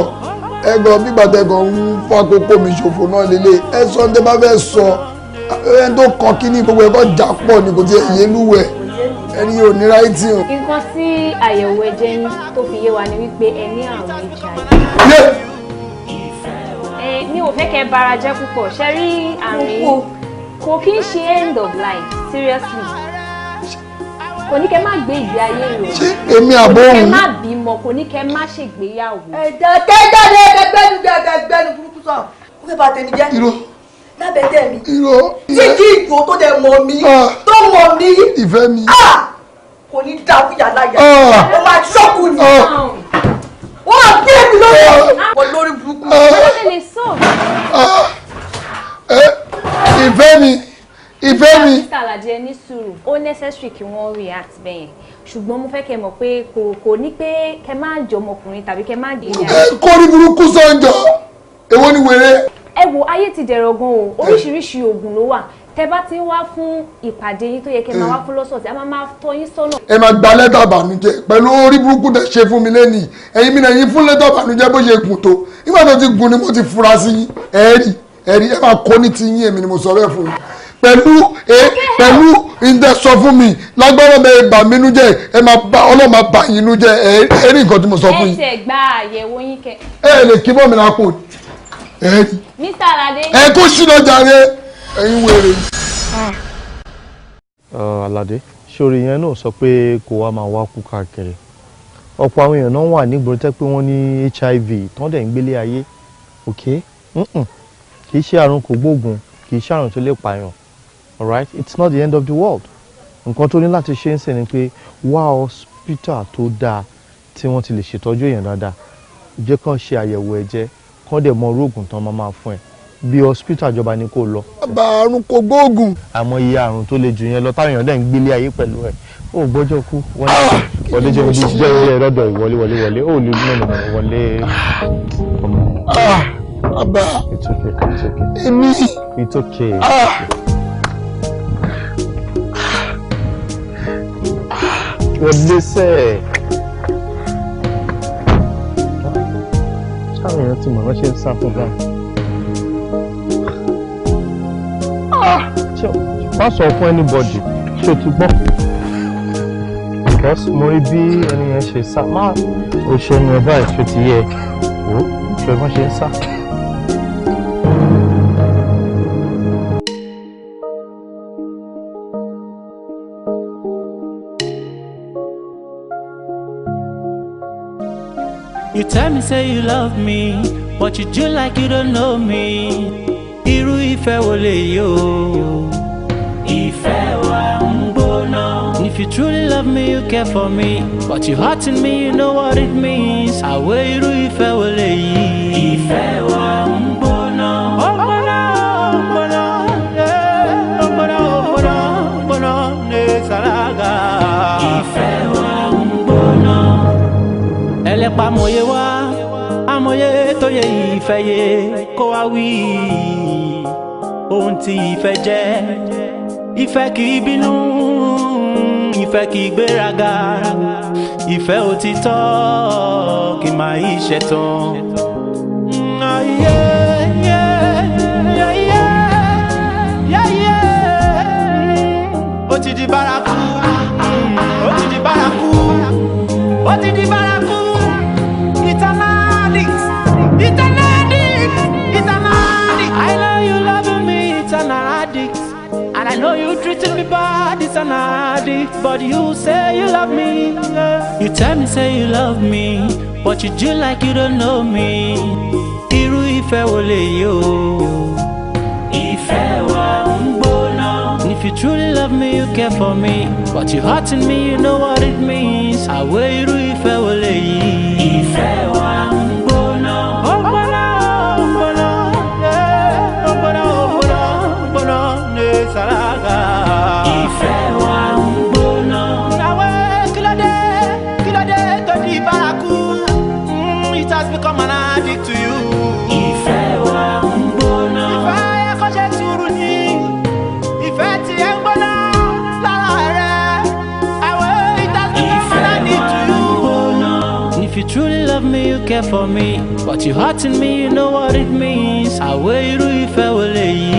ẹ gan bí bàtẹ́gàn ń fàkókò mi ṣòfò náà lélẹ̀. Ẹ sọ ní tẹ́ bá fẹ́ sọ, ẹni tó kọ kíní gbogbo ẹ̀kọ́ jà pọ̀ ni kò tiẹ̀ yé lúwẹ̀, ẹni yóò ní ráìtì o. Nǹkan tí àyẹ̀wò ẹ̀jẹ̀ yín tó fi yé wa ni wípé ẹ ní àrùn HIV. Ẹ mi ò fẹ́ kẹ́ bara jẹ́ púpọ̀, ṣe rí àrùn yìí kò kí ń ṣe end of life, seriously. Kò ní kẹ́ má gbé ìgbé ayé rẹ̀. Ṣé èmi àbọ̀ òun? Kò ní kẹ́ má bímọ, kò ní kẹ́ má ṣègbéyàwó. Ẹ̀dá kẹ́jáde ẹgbẹ́nu ẹgbẹ́nu burúkú sọ, ó fẹ́ bà tèmi jẹ́. Irọ́. Lábẹ́tẹ̀ mi. Irọ́. Tí kì í jò tó dẹ̀ mọ̀ mí, tó mọ̀ mí. Ìfẹ́ mi. Kò ní dá fún yàrá yàrá. Ó máa ṣọ́kù ni. Wọ́n á gbé mi lórí. Wọ́n lórí burúkú. Ìfẹ́ mi. Ìfẹ́ mi. Mr. Alade, ẹ ní sùúrù, ó necessary kí wọ́n react bẹ́yẹn, ṣùgbọ́n mo fẹ́ kẹ́ mọ̀ pé kò ní pé kẹ́ má jẹ ọmọkùnrin tàbí kẹ́ má jẹ. Ẹ kórìí burúkú sọ̀njọ́, èwo ni wèrè. Ẹ wo ayé ti dẹ̀rọ̀ gan o, oríṣiríṣi oògùn ló wà. Tẹ́ bá ti ń wá fún ìpàdé yín tó yẹ kẹ́ máa wá fún lọ́sọ̀ọ̀sẹ̀, a máa tọ́ yín sọ́nà. Ẹ máa gba lẹ́tà ìbànújẹ́ pẹ̀lú orí burúkú tẹ́ ṣe fún mi lẹ́nìí. Ẹ̀yin mi náà yín fún lẹ́tà ìbànújẹ́ bó ṣe gùn tó. Nígbà tó ti gùn ni mo ti fura sí yín. Ẹ rí ẹ rí ẹ máa kó ní ti yín, èmi ni mo sọ bẹ́ẹ̀ fún yín. Pẹ̀lú pẹ̀lú ìdẹ sọ fún mi lágbára bẹ́ẹ̀ bà mí nú jẹ́, ẹ máa bá Ọlọ́run máa bà yín nú jẹ́. Ẹ rí nǹkan tí mo sọ fún yín. Ẹ ṣe gba àyẹ̀wò yín kẹ. Ẹ lè kí bọ́ mi lápò. Ẹ rí. Mr. Alade. Ẹ kó ṣínà jàre ẹ̀yin wèrè. Alade, ṣòro yẹn náà sọ pé kò wá máa wá kú káàkiri. Ọ̀pọ̀ àwọn èèyàn náà wà nígboro tẹ́ pé wọ́n ní HIV tán dẹ̀ ń gbélé ayé. Ok, kì í ṣe àrùn kò gbóògùn, kì í ṣe àrùn tó lè pààyàn. Alright, it's not the end of the world. Nǹkan tó ní láti ṣe ń sìn ni pé wá hospital tó dáa tí wọ́n ti lè ṣètọ́jú èèyàn dáadáa. Jẹ́ kán ṣe àyẹ̀wò ẹ̀jẹ̀, kán dẹ̀ mọ irú oògùn tán máa fún ẹ. Bí hospital ìjọba ni kò lọ. Bàbá, àrùn kò gbóògùn. Àmọ́ iye àrùn tó le jù yẹn lọ táwọn èèyàn dẹ̀ ń gbélé ayé pẹ̀lú ẹ̀. Ó gbọ́jọ́ kú. Wọlé jẹ́ ibi jẹ́ ilé lọ́dọ̀ ìwọlé wọlé wọlé. Ó lè mọ̀ nà wọlé. Bàbá. It's okay, it's okay. Èmi. It's okay. Wọlé sẹ́ẹ̀. Sáwọn èèyàn ti mọ̀ wọ́n ṣe ń sá fún báyìí. Má sọ fún anybody, ṣé o ti gbọ́? Because mo rí bí ẹni yẹn ṣe sá, má o ṣe ẹnu ẹ báyìí ṣe ti yẹ, o ṣe bọ́n ṣe ń sá. You tell me say you love me, but you do like you don't know me. Irú ìfẹ́ wo lèyí o? Ìfẹ́ wa ń gbóná. If you truly love me, you care for me, but you hurting me, you know what it means. Àwẹ̀ irú ìfẹ́ wo lèyí? Ìfẹ́ wa ń gbóná. Ó gbóná, ó gbóná, ó gbóná, ó gbóná, ó gbóná ní sàlágà. Ìfẹ́ wa ń gbóná. Ẹlẹ́pàá mòye wá, amòye tó yẹ ìfẹ́ yẹ kó wá wí. Ohun tí ìfẹ́ jẹ́, ìfẹ́ kì í bínú, ìfẹ́ kì í gbéraga, ìfẹ́ òtítọ́ kì máa í ṣẹ̀tàn. Ó ti di bárakú, ó ti di bárakú, ó ti di bárakú. Eternal addict, eternal addict, eternal addict. I know you love me, eternal addict. And I know you treated me bad, it's an addict. But you say you love me. You tell me say you love me, but you do like you don't know me. Irú ìfẹ́ wo lèyí o? Ìfẹ́ wa ń gbóná. If you truly love me, you care for me, but you hurting me, you know what it means. Àwẹ̀ irú ìfẹ́ wo lèyí? Ìfẹ́ wa ń gbóná. Ó gbóná, ó gbóná, ó gbóná, ó gbóná, ó gbóná ní sàlágà. Ìfẹ́ wa ń gbóná. Àwẹ̀ kílódé, kílódé tó di bárakú? It has become an addict to you. Ìfẹ́ wa ń gbóná. Ìfẹ́ kò ṣe sùúrù ní. Ìfẹ́ tí ẹ ń gbóná lára rẹ̀. Àwẹ̀ it has become an addict to you. If you truly love me, you care for me, but you hurting me, you know what it means. Àwẹ̀ irú ìfẹ́ wo lèyí?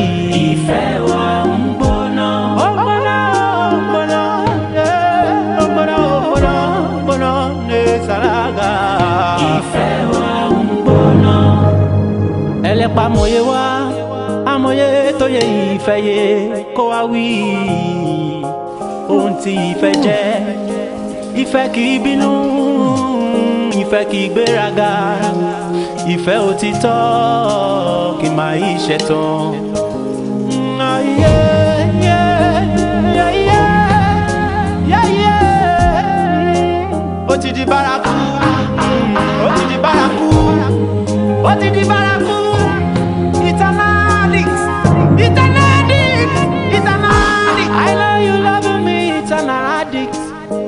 Ìfẹ́ wa ń gbóná. Ó gbóná, ó gbóná, ó gbóná, ó gbóná, ó gbóná ní sàlágà. Ìfẹ́ wa ń gbóná. Ẹlẹ́pàá mòye wá, amòye tó yẹ ìfẹ́ yẹ kó wá wí. Ohun tí ìfẹ́ jẹ́, ìfẹ́ kì í bínú, ìfẹ́ kì í gbéraga, ìfẹ́ òtítọ́ kì máa í ṣẹ̀tàn. Ó ti di bárakú, ó ti di bárakú, ó ti di bárakú. Eternal addict, eternal addict, eternal addict. I know you love me, eternal addict.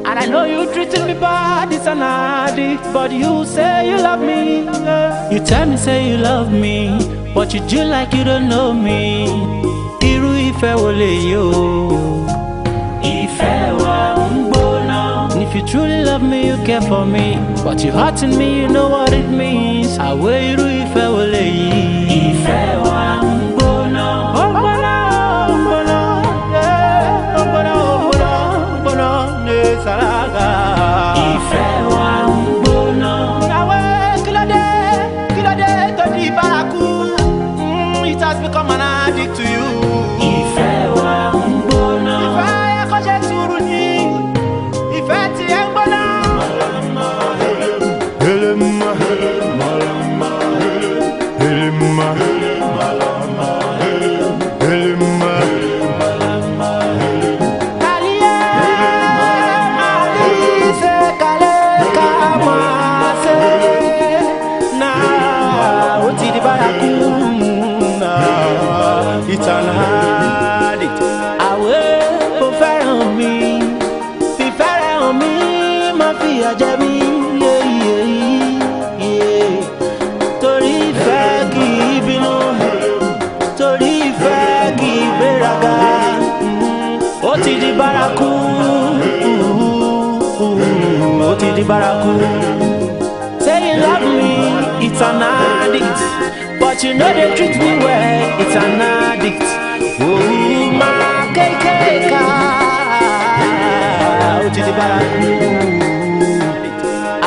And I know you treated me bad, it's an addict. But you say you love me. You tell me say you love me, but you do like you don't know me. Irú ìfẹ́ wo lèyí o? Ìfẹ́ wa ń gbóná. If you truly love me, you care for me, but you hurting me, you know what it means. Àwẹ̀ irú ìfẹ́ wo lèyí? Ìfẹ́ wa ń gbóná. Ó gbóná, ó gbóná, ó gbóná, ó gbóná, ó gbóná ní sàlágà. Ìfẹ́ wa ń gbóná. Àwẹ̀ kílódé, kílódé tó di bárakú? It has become an addict to you. Ìfẹ́ wa ń gbóná. Ìfẹ́ kò ṣe sùúrù ní. Ìfẹ́ tí ẹ ń gbóná. It's an addict. Àwẹ̀ kò fẹ́ràn mi, fífẹ́ràn hàn mí, má fìyà jẹ mí. Torí ìfẹ́ kì í bínú, torí ìfẹ́ kì í gbéraga. Ó ti di bárakú, ó ti di bárakú. Say you love me, it's an addict. But you know they treat me well, it's an addict. Oh, my KKK, ó ti di bárakú.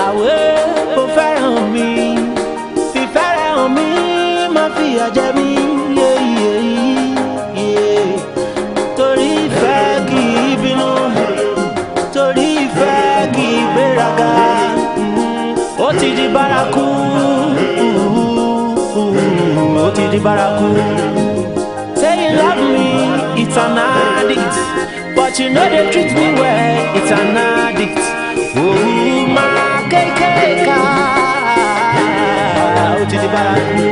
Àwẹ̀ kò fẹ́ràn mi, fífẹ́ràn hàn mí, má fìyà jẹ mí. Torí ìfẹ́ kì í bínú, torí ìfẹ́ kì í gbéraga. Ó ti di bárakú. di bárakú. Say you love me, it's an addict, but you know they treat me well, it's an addict. Oh, my KKK, ó ti di bárakú.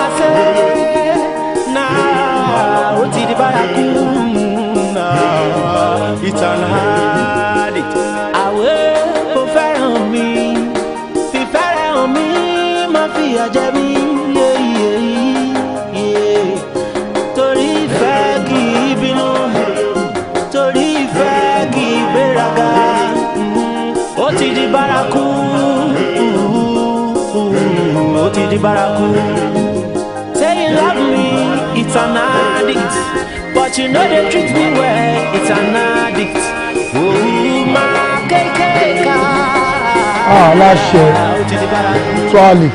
I say, nah, ó ti di bárakú. Nah, it's an addict. Àwẹ̀ kò fẹ́ràn mi, fífẹ́ rẹ̀ hàn mí, má fìyà jẹ mí. Torí ìfẹ́ kì í bínú, torí ìfẹ́ kì í gbéraga. Ó ti di bárakú, ó ti di bárakú. Say you love me, it's an addict, but you know they treat me well, it's an addict. Oh, my KKK. Aláṣẹ tuale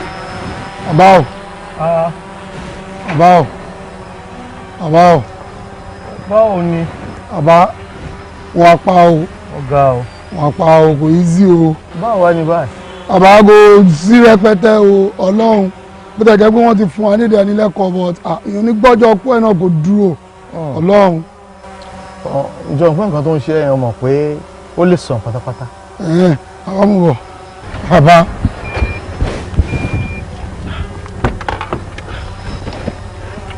bàbá o, bàbá o, bàbá o. Báwo ni? Bàbá, wọn pa o. Ọ̀gá o. Wọn pa o, kò easy o. Báwo wá ní báyìí? Bàbá, kò sí rẹpẹtẹ o, Ọlọ́run. Bó tẹ̀ jẹ́ pé wọ́n ti fún wa nídìí ẹnilẹ́kọ̀ọ́, but èèyàn ní gbọ́jọ́ kú ẹ̀ náà kò dúró, Ọlọ́run. Ìjọ nǹkan tó ń ṣe ẹ̀yàn mọ̀ pé ó lè sàn pátápátá. Ẹ̀hẹ́n, àwọn mú bọ̀ bàbá.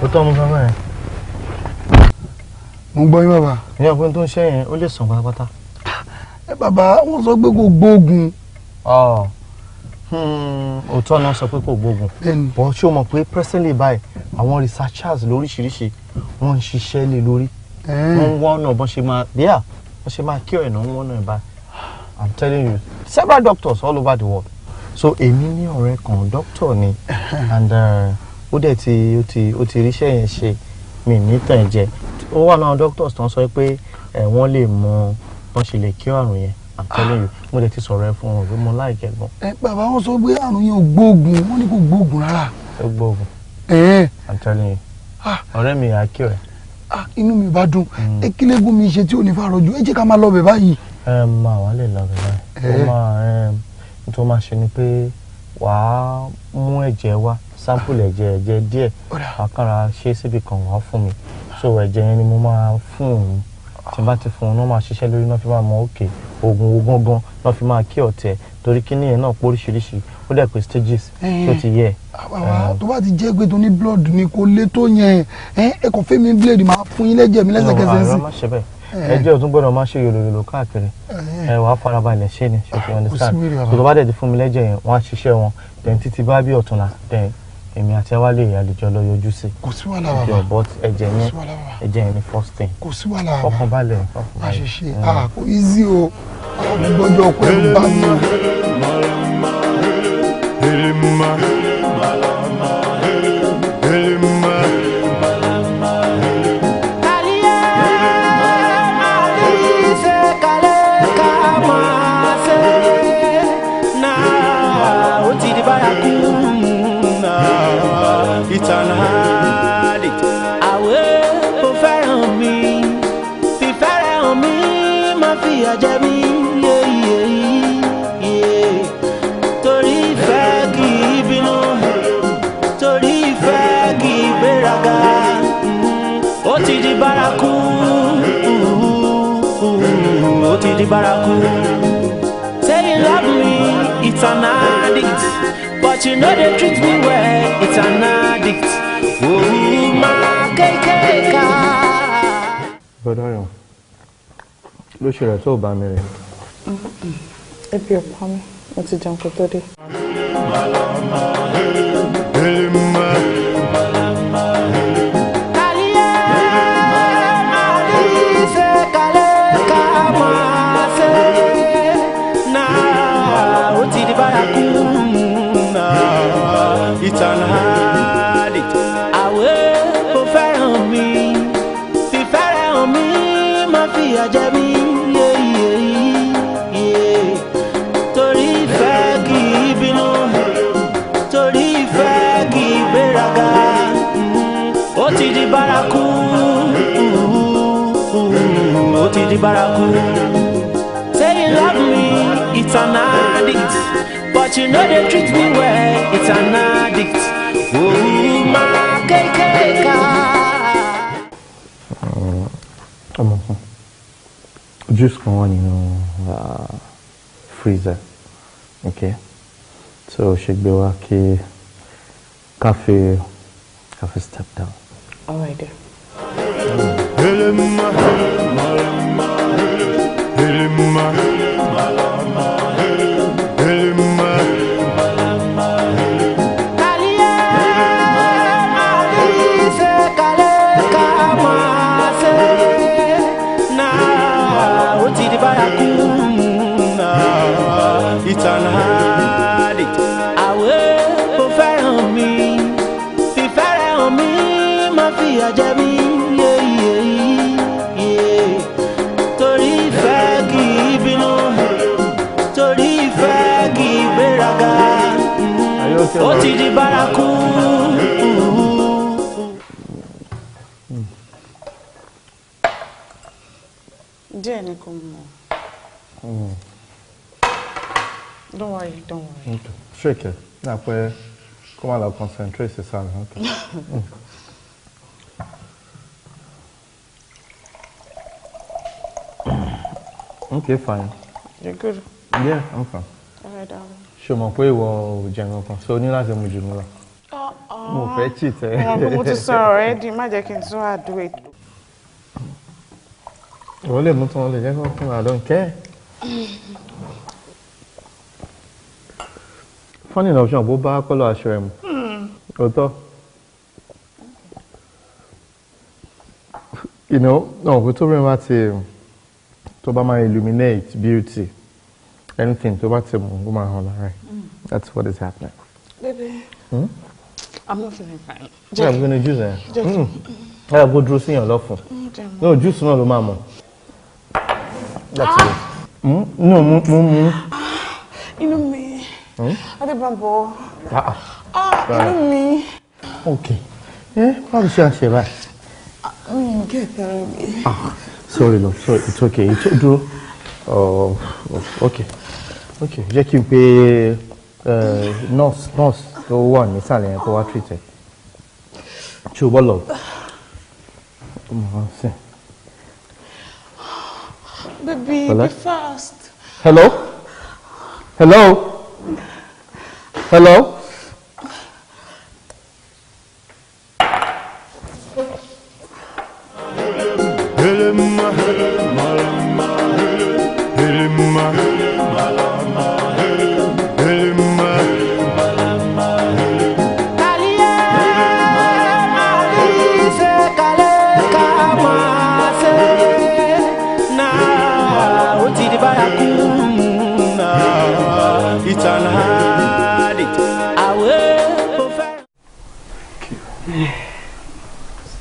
Ó tọ́ mo sọ fún ẹ. Mo ń gbọ́ yín, bàbá. Ìyá ọ̀pẹ tó ń ṣe yẹn ó lè sàn pátápátá. Ẹ bàbá, wọ́n sọ pé kò gbóògùn. Òótọ́ náà sọ pé kò gbóògùn. Bọ́ ṣé o mọ̀ pé presently báyìí àwọn researchers lóríṣiríṣi wọ́n ń ṣiṣẹ́ lé lórí. Wọ́n ń wá ọ̀nà bọ́n ṣe máa bíà bọ́n ṣe máa cure ẹ̀ náà, ń wọ́n náà báyìí. I'm telling you, several doctors all over the world. So èmi ní ọ̀rẹ́ kan, doctor ni, and ó dẹ̀ ti ó ti ríṣẹ́ yẹn ṣe mi ní tàn jẹ. Ó wà náà doctors tó ń sọ pé wọ́n lè mọ bọ́n ṣe lè cure àrùn yẹn. I'm telling you, mo dẹ̀ ti sọ̀rọ̀ ẹ fún wọn pé mo like ẹ gan. Ẹ bàbá, wọn sọ pé àrùn yẹn ò gbóògùn, wọn ní kò gbóògùn rárá. Ó gbóògùn. I'm telling you, ọ̀rẹ́ mi á cure ẹ. Ah, inú mi bá dùn. Ẹ kí lẹ́gùn mi ṣe tí ò ní fàrọ̀jù, ẹ jẹ́ ká máa lọ bẹ̀ báyìí. Ẹ máa wà lè lọ bẹ̀ báyìí. Ó máa ẹ tó máa ṣe ni pé wàá mú ẹ̀jẹ̀ wá, sample ẹ̀jẹ̀ díẹ̀, wàá kàrà ṣe síbi kan, wàá fún mi. So ẹ̀jẹ̀ yẹn ni mo máa fún òun. Tí n bá ti fún un náà, máa ṣiṣẹ́ lórí náà, fi máa mọ òkè oògùn wo gangan náà fi máa kí ọ̀tẹ̀, torí kíní yẹn náà póríṣiríṣi, ó dẹ̀ pé stages tó ti yẹ. Bàbá, tó bá ti jẹ́ pé tó ní blood ni, kò lè tó yẹn. Ẹ kàn fẹ́ mi blade, máa fún yín lẹ́jẹ̀ mi lẹ́sẹ̀kẹsẹ̀ sí. Àrùn má ṣe bẹ́ẹ̀. Ẹjẹ́ ò tún gbọ́dọ̀ má ṣe yòlòyòlò káàkiri. Ẹ wàá farabalẹ̀ ṣe ni, ṣe ti understand? So tó bá dẹ̀ ti fún mi lẹ́jẹ̀ yẹn, wọ́n á ṣiṣẹ́ wọn, then títí bá bí ọ̀túnla, then èmi àti ẹ wá lè àlejò lọ yọjú sí. Kò sí wàhálà, bàbá. But ẹ̀jẹ̀ yẹn, ẹ̀jẹ̀ yẹn ni first thing. Kò sí wàhálà, bàbá. Fọkàn balẹ̀. Má ṣe ṣe, ah, kò easy o, àwọn gbọ́dọ̀ ọkọ ẹ̀ ń bá mi o. It's an addict. Àwẹ̀ kò fẹ́ràn mi, fífẹ́ rẹ̀ hàn mí, má fìyà jẹ mí. Torí ìfẹ́ kì í bínú, torí ìfẹ́ kì í gbéraga. Ó ti di bárakú, ó ti di bárakú. Say you love me, it's an addict, but you know they treat me well, it's an addict. Oh, my KKK. Bọ́dọ̀ yàn ló ṣe rẹ̀ tó bá mi rìn. Ebi ò pa mí, mo ti jẹun kó tó dé. It's an addict. Àwẹ̀ kò fẹ́ràn mi, fífẹ́ rẹ̀ hàn mí, má fìyà jẹ mí. Torí ìfẹ́ kì í bínú, torí ìfẹ́ kì í gbéraga. Ó ti di bárakú, ó ti di bárakú. Say you love me, it's an addict, but you know they treat me well, it's an addict. Oh, my KKK. Ọmọ kan. Juice kan wà nínú freezer. Okay. So ṣe gbé wá kí káfí step down. All right, dear. Ó ti di bárakú. Díẹ̀ ni kò mọ̀. Don't worry, don't worry. Okay. Shake it. Na pé kó má lọ concentrate sí sáà. Okay. Okay, fine. You're good? Yeah, I'm fine. All right, darling. Ṣé o mọ̀ pé ìwọ ò jẹ nǹkan so o ní láti mu jù mí lọ? Mo fẹ́ cheat ẹ. Ọmọ pé mo ti sọ already, má jẹ́ kí n tún àdó ètò. Ìwọ lè mú tí wọ́n lè jẹ́ kó fún I don't care. Funny enough, ṣan bó bá kọ́lọ̀ aṣọ ẹ̀ mu. Òótọ́. You know, ọ̀pọ̀ tó rìn bá ti tó bá máa illuminate beauty. Anything tó bá ti mú ó máa hàn lára ẹ̀. That's what is happening. Baby, I'm not feeling fine. Yeah, I'm gonna juice ẹ̀. Ẹ kó dúró síyàn lọ́fun. No, juice náà ló máa mọ̀. That's it. No, mú mú. Inú mi. Adébámbọ̀. Inú mi. Okay. Báwo ṣe à ń ṣe báyìí? Mi ò gé ìtara mi. Sorry, love. Sorry, it's okay. It's dúró. Oh, okay. Okay, jẹ́ kí n pe nurse tó wà nísàlẹ̀ yẹn kó wá treat ẹ. Ṣé o bọ́ lọ? Baby, be fast. Hello? Hello? Hello?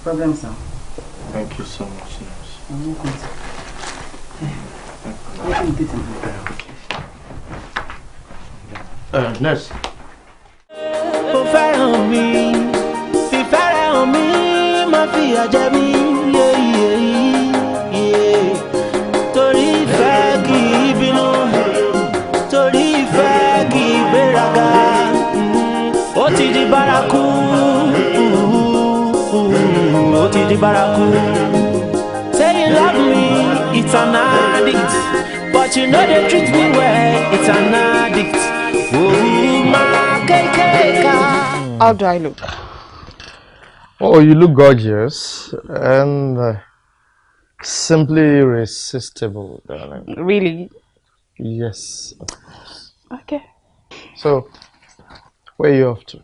Problem, sir. Thank you so much, nurse. I'm welcome, sir. Okay. Nurse. Ó fẹ́ràn mi, fífẹ́rẹ̀ hàn mí, má fìyà jẹ mí, torí ìfẹ́ kì í bínú, torí ìfẹ́ kì í gbéraga, ó ti di bárakú. Ó ti di bárakú. Say you love me, it's an addict, but you know they treat me well, it's an addict. Oh, my KKK. How do I look? Oh, you look gorgeous and simply irresistible, darling. Really? Yes, of course. Okay. So, where are you off to?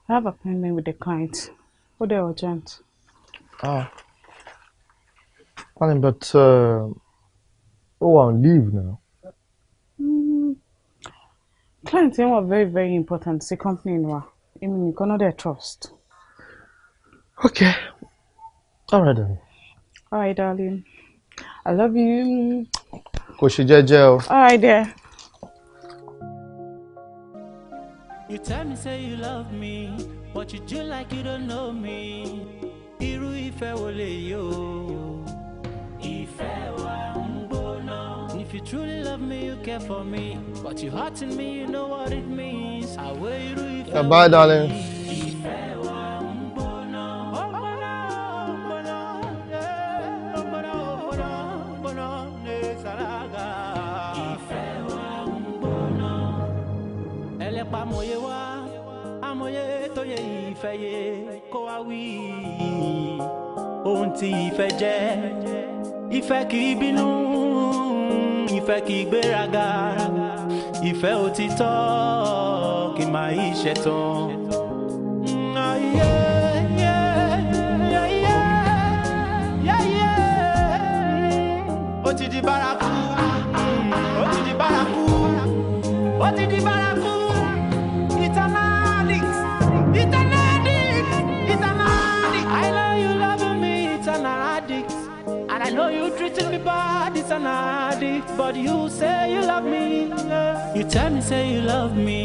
I have an appointment with the client. Oh, they're urgent. Ah. Fine, but oh, I'm on leave now. Clients are very, very important. It's a company in wa. I mean, you cannot their trust. Okay. All right then. All right, darling. I love you. Kò ṣe jẹ́jẹ́ o. All right, dear. You tell me say you love me, but you do like you don't know me. Irú ìfẹ́ wo lèyí o? Ìfẹ́ wa ń gbóná. If you truly love me, you care for me. But you hurting me, you know what it means. Àwẹ̀ irú ìfẹ́ wo Bye, darling. Ìfẹ́ wa ń gbóná. Ó gbóná, ó gbóná, yeah. Pamọ́yé wá, amóye tó yẹ ìfẹ́ yé kó wá wí. Ohun tí ìfẹ́ jẹ́, ìfẹ́ kì í bínú, ìfẹ́ kì í gbéraga, ìfẹ́ òtítọ́ kì máa í ṣẹ̀tàn. Ó ti di bárakú, ó ti di bárakú, ó ti di bárakú. Eternal addict, eternal addict, eternal addict. I know you love me, eternal addict. And I know you treating me bad, eternal addict. But you say you love me. You tell me say you love me,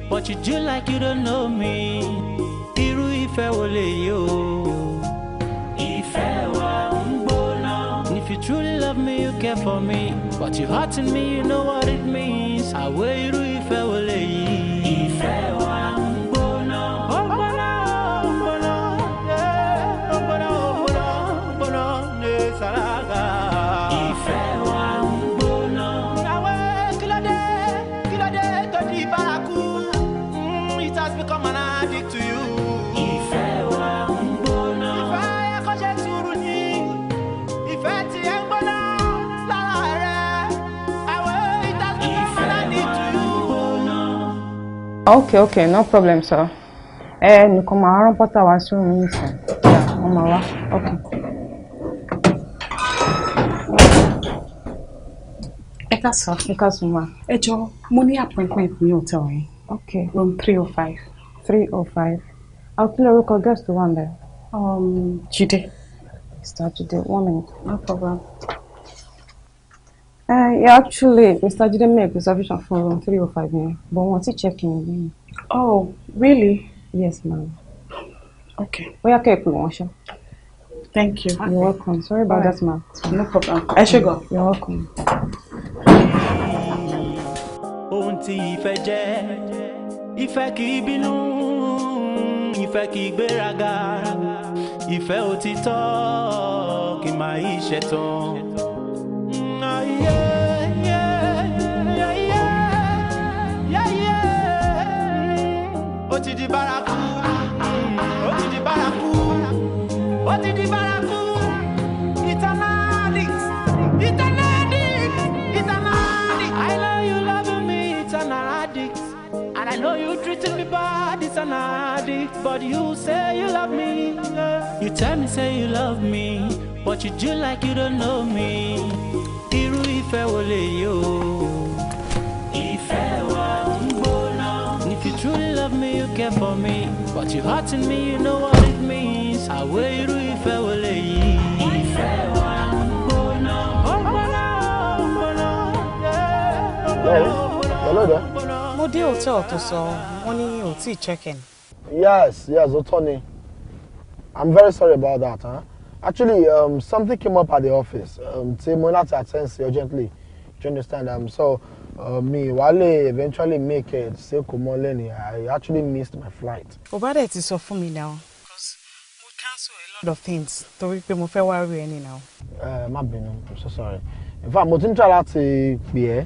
but you do like you don't know me. Irú ìfẹ́ wo lèyí o? Ìfẹ́ wa ń gbóná. If you truly love me, you care for me. But you hurting me, you know what it means. Àwẹ̀ irú ìfẹ́ wo lèyí? Ìfẹ́ wa ń gbóná. Ó gbóná, ó gbóná, yeah. Ó gbóná, ó gbóná, ó gbóná ní sàràgà. Ìfẹ́ wa ń gbóná. Àwẹ̀ kílódé tó di bárakú? It has become an addict to you. Ìfẹ́ wa ń gbóná. Ìfẹ́ kò ṣe sùúrù ní. Ìfẹ́ tí ẹ ń gbóná lára rẹ̀. Àwẹ̀ it has become an addict to you. Okay, okay, no problem, sir. Ẹ nìkan máa rán pọ́tà wá sí òun nísìn. Yeah, wọ́n máa wá. Okay. Ẹ káàsán. Ẹ káàsán ma. Ẹ jọ̀ọ́, mo ní appointment ní hotel yẹn. Okay. Room 305. 305. Àwọn kí lorúkọ guest tó wà ń bẹ̀? Jide. Mr. Jide, 1 minute. No problem. Yeah, actually, Mr. Jide made reservation for room 305 yẹn, but wọ́n ti check in. Oh, really? Yes, ma'am. Okay. Bóyá kẹ́ ẹ pè wọ́n ṣá. Thank you. You're welcome. Sorry about that, ma'am. No problem. Ẹ ṣé gan. You're welcome. Ohun tí ìfẹ́ jẹ́, ìfẹ́ kì í bínú, ìfẹ́ kì í gbéraga, ìfẹ́ òtítọ́ kì máa í ṣẹ̀tàn. Ó ti di bárakú, ó ti di bárakú, ó ti di bárakú. Eternal addict, eternal addict, eternal addict. I know you love me, eternal addict. And I know you treating me bad, eternal addict. But you say you love me. You tell me say you love me, but you do like you don't know me. Irú ìfẹ́ wo lèyí o? Ìfẹ́ wa ń gbóná. If you truly love me, you care for me. But you hurting me, you know what it means. Àwẹ̀ irú ìfẹ́ wo lèyí? Ìfẹ́ wa ń gbóná. Ó gbóná, ó gbóná, yeah. Ó gbóná, ó gbóná, Hello there. Mo dé hotel tó sọ, wọ́n ní ò tí check in. Yes, yes, Otoni. I'm very sorry about that. Huh? Actually, something came up at the office. Tí mo ní láti attend sí urgently. Do you understand? So, me, Wale eventually make it. Ṣé kò mọ́ lẹ́ni? I actually missed my flight. Ò bá dẹ̀ ti sọ fún mi now. 'Cause mo cancel a lot of things torí pé mo fẹ́ wá rí ẹni now. Má bínú, I'm so sorry. In fact, mo ti ń try láti pè ẹ́.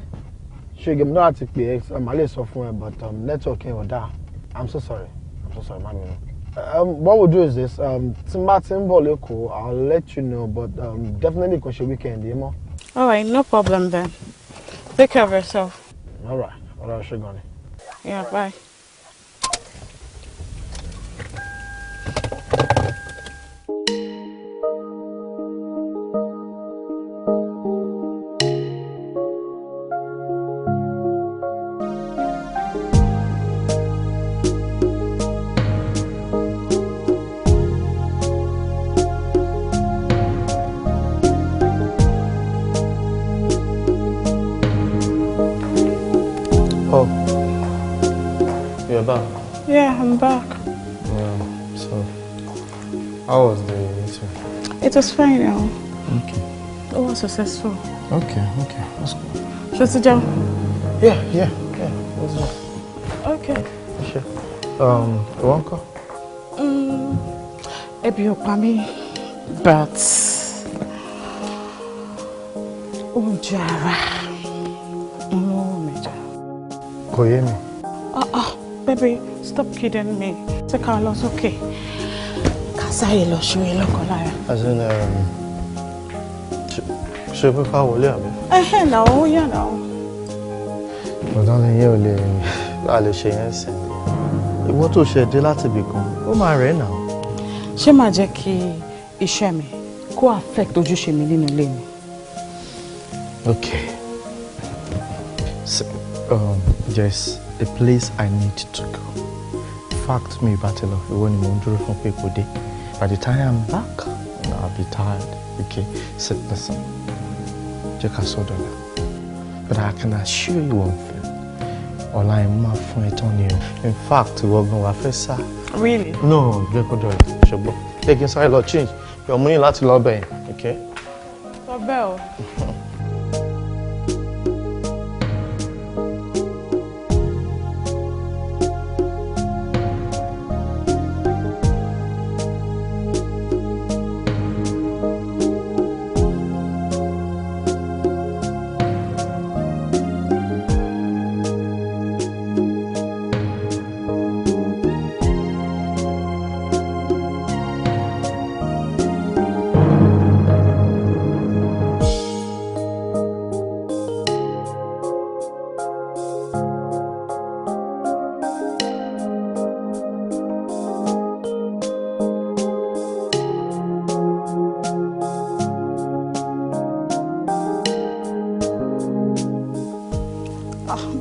Ṣé mo ní láti pè ẹ́, màá lè sọ fún ẹ, but network yẹn ò dáa. I'm so sorry. I'm so sorry, má bínú. What we'll do is this, tí n bá ti ń bọ̀ l'Ékòó, I'll let you know, but definitely kò ṣe weekend yìí mọ́. All right, no problem then. Take care of yourself. All right, ṣé gan ni. Yeah, bye. Oh, you're back. Yeah, I'm back. Yeah, so how was the meeting? It was fine now. Okay. It was successful. Okay, okay, that's good. Ṣé o ti jẹun? Yeah. What's up? Okay. Sure. Ìwọ ńkọ́? Ebi ò pa mí, but oúnjẹ ara ń lọ́wọ́ mi jẹ. Kò yé mi. Ah ah, Baby, stop kidding me. Ṣé ká lọ sókè? Ká sáré lọ ṣeré lọ́kàn lára. As in, ṣe pé ká wọlé àbí? Ẹhẹ́ náà, ó yà náà. Bọ̀dá ni yẹ́ ò lè a lè ṣe yẹn sìn. Ìwọ tó ṣe dé láti ibì kan, ó máa rẹ̀ náà. Ṣé máa jẹ́ kí iṣẹ́ mi kó affect ojúṣe mi nínú ilé mi? Okay. So, there's a place I need to go. In fact, mi bá ti lọ, ìwọ ni mò ń dúró fún pé kò dé. By the time I'm back, I'll be tired. Okay, so listen. Jẹ́ ká sọ dọ̀la. But I can assure you one thing. Ọ̀la ẹ̀ máa fún ẹ tán ni o. In fact, ìwọ gan wàá fẹ́ sá. Really? No, jẹ́ kó dọ̀la. Ṣùgbọ́n jẹ́ kí n sáré lọ change. Yọ̀ mú ní láti lọ bẹ̀yìn, okay? Sọ bẹ́ẹ̀ o.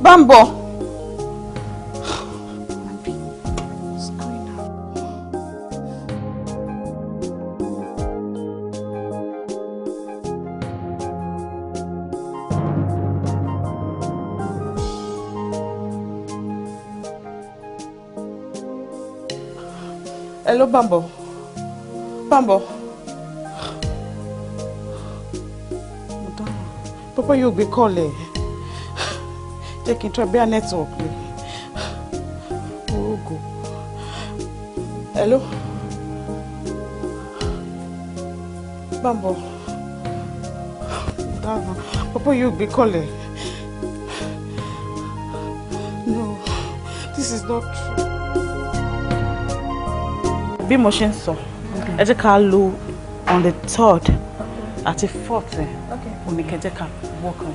Bambo. Hello, Bambo. Bambo. Papa, yóò gbé call ẹ. Jẹ́ kí n try bóyá network ni. Orogo. Hello. Bambo. Dáhùn. Papa yóò gbé call ẹ. No, this is not true. Bí mo ṣe ń sọ, ẹ jẹ́ ká lò on the third àti fourth ẹ̀ òní kẹ́ jẹ́ ká work on.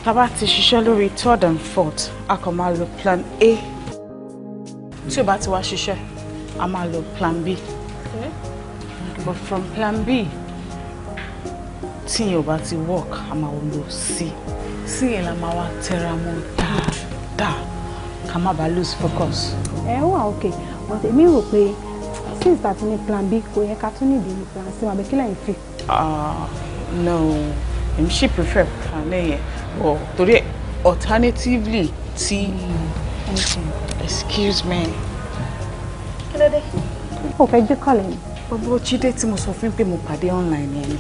Tá bá ti ṣiṣẹ́ lórí third and fourth, a kàn máa lo plan A. Tí o bá ti wá ṣiṣẹ́, a máa lo plan B. But from plan B, tí yẹn ò bá ti work, a máa lo C. C yẹn la máa wá tẹra mọ́ dáadáa ká má bàa lose focus. Ẹ wà okay, but èmi rò pé since that ní plan B kò yẹ ká tún nídìí ní plan C, àbí kí lẹ́yìn fi. No, èmi ṣì prefer plan A yẹn. But torí alternatively tí excuse me. Kí ló dé? O fẹ́ gbé kọ́lẹ̀ ni. Bàbá Jídé tí mo sọ fún pé mo pàdé online yẹn ni.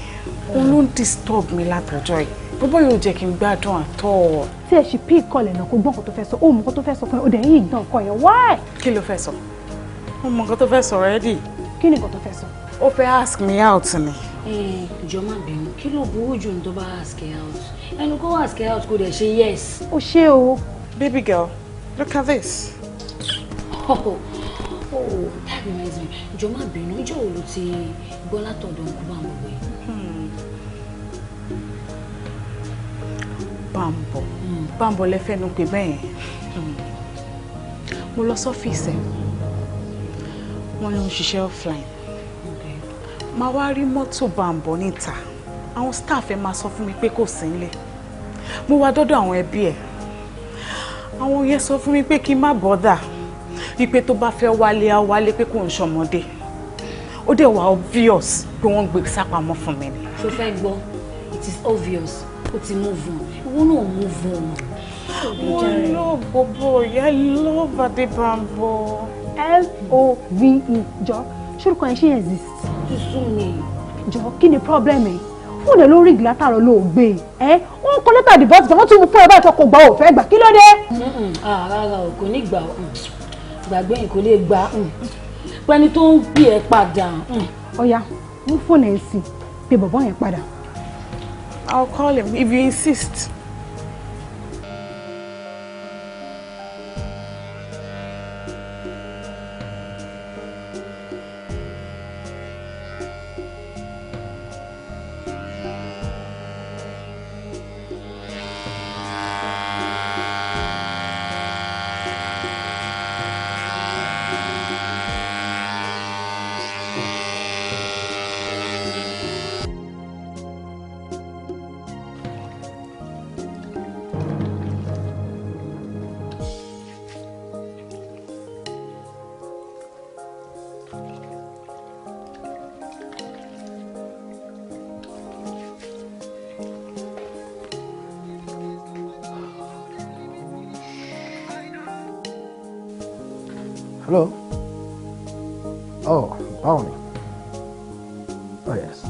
Òun ló ń disturb mi látọjọ́ yìí. Bàbá yóò jẹ́ kí n gbádùn àtọ̀. Tí ẹ ṣe pí ìkọlẹ̀ náà kò gbọ́ nǹkan tó fẹ́ sọ, ó mọ nǹkan tó fẹ́ sọ fún ẹ, ó dẹ̀ yín ìgbọ́n nǹkan yẹn. Why? Kí ló fẹ́ sọ? Ó mọ nǹkan tó fẹ́ sọ already. Kí ni nǹkan tó fẹ́ sọ? Ó fẹ́ ask me out ni. Jọ̀ọ́ má bínú, kí ló burú jù ní tó bá ask her out? Ẹnu kó ask her out kó dẹ̀ ṣe yes. Ó ṣé o. Baby girl, look at this. Oh, that reminds me. Jọ̀ọ́ má bínú, ìjọ́ wo ló ti gbọ́ látọ̀dọ̀ Uncle Bambo yìí? Bambo. Bambo lẹ fẹ́ nu pé bẹ́ẹ̀. Mo lọ sọ́fíìsì ẹ̀. Wọ́n ló ń ṣiṣẹ́ offline. Màá wá rí mọ́tò Bambo níta. Àwọn staff ẹ̀ máa sọ fún mi pé kò sí nílé. Mo wá dọ́dọ̀ àwọn ẹbí ẹ̀. Àwọn yẹn sọ fún mi pé kí n má bọ́dà. Wípé tó bá fẹ́ wálé á wálé pé kò ń ṣọmọdé. Ó dẹ̀ wá obvious pé wọ́n gbé sápamọ́ fún mi ni. Ṣo fẹ́ gbọ́? It is obvious. Ó ti move on. Ìwọ náà move on. Mo love bobo, I love Adébámbọ̀. L-O-V-E jọ, ṣórúkọ yẹn ṣì exist. Sísún mi. Jọ, kí ni problem ẹ? Fóònù ẹ ló rí ìgbìlá ló gbé e. Wọ́n kọ lẹ́tà divorce gan, wọ́n tún mú fún ẹ báyìí tó kò gbà ò fẹ́ gbà. Kí ló dé? Rárá o, kò ní gbà gbàgbé yìí kò lè gbà pẹ́ni tó ń gbé ẹ padà. Ọ̀ya, mú fóònù ẹ̀ sí, pé bọ̀bọ́ yẹn padà. I'll call him if you insist. Hello. Oh, báwo ni? Oh yes.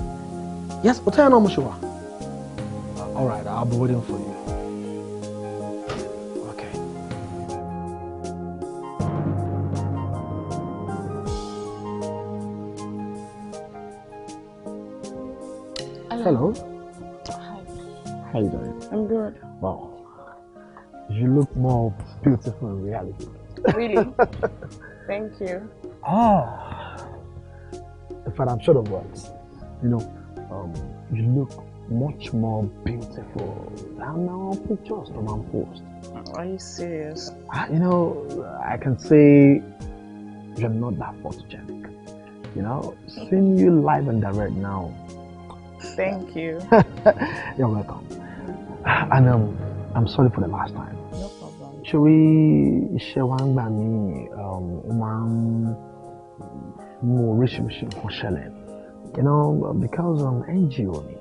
Yes, hotel náà mo ṣe wà. All right, I'll be waiting for you. Okay. Hello. Hi. How you doing? I'm good. Wow. You look more beautiful in reality. Really? Thank you. Ah. In fact, I'm short of words. You know, you look much more beautiful than our pictures from our post. Are you serious? You know, I can say you're not that photogenic. You know, seeing you live and direct now. Thank you. You're welcome. And I'm sorry for the last time. No problem. Ṣé iṣẹ́ wa ń gbà mí, ó máa ń mú oríṣiríṣi nǹkan ṣẹlẹ̀. You know, because NGO ni,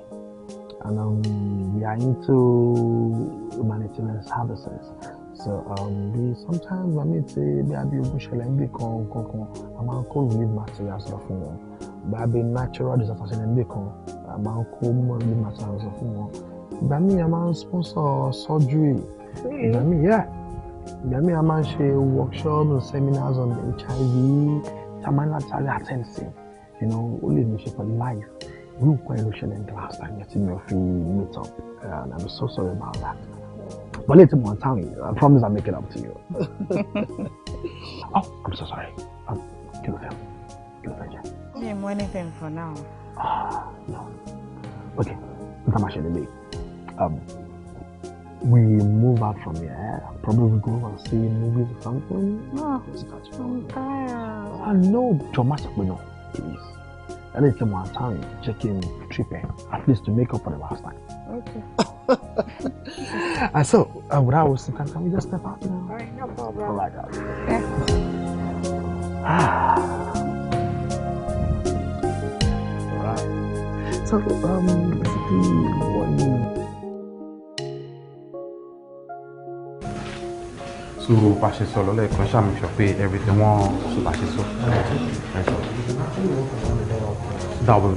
and we are into humanitarian services. So we sometimes I mean say bí abi ogun ṣẹlẹ̀ níbì kan kan, a máa ń kó relief materials lọ fún wọn. Bí abi natural disaster ṣẹlẹ̀ níbì kan, a máa ń kó relief materials lọ fún wọn. Ìgbà míì a máa ń sponsor surgery. Ìgbà míì, yeah. Ìgbà míì a máa ń ṣe workshops and seminars on HIV tí a máa ń láti sáré attend sí. You know, ó lè ní ṣe pẹ̀lú life. Irú nǹkan ẹ̀ ló ṣẹlẹ̀ ní the last time yẹn tí mi ò fi meet up, and I'm so sorry about that. But later on, tell me, I promise I'll make it up to you. Oh, I'm so sorry. Kí ló fẹ́? Kí ló fẹ́ jẹ? Mi ò mú anything for now. Ah, no. Okay, nǹkan máa ṣe lélẹ̀. We move out from here. Probably go and see movies or something. No, I'm tired. Ah, no, jọ̀ọ́ má sọ pé no, please. At least one time, check in trip at least to make up for the last time. Okay. And so, without wasting time, can we just step out now? All right, no problem. All right, guys. Yeah. All right. So, basically, what you. So, bá ṣe sọ lọ́lẹ̀ kan ṣáà mi sọ pé everything wọ́n ṣe bá ṣe sọ. That will be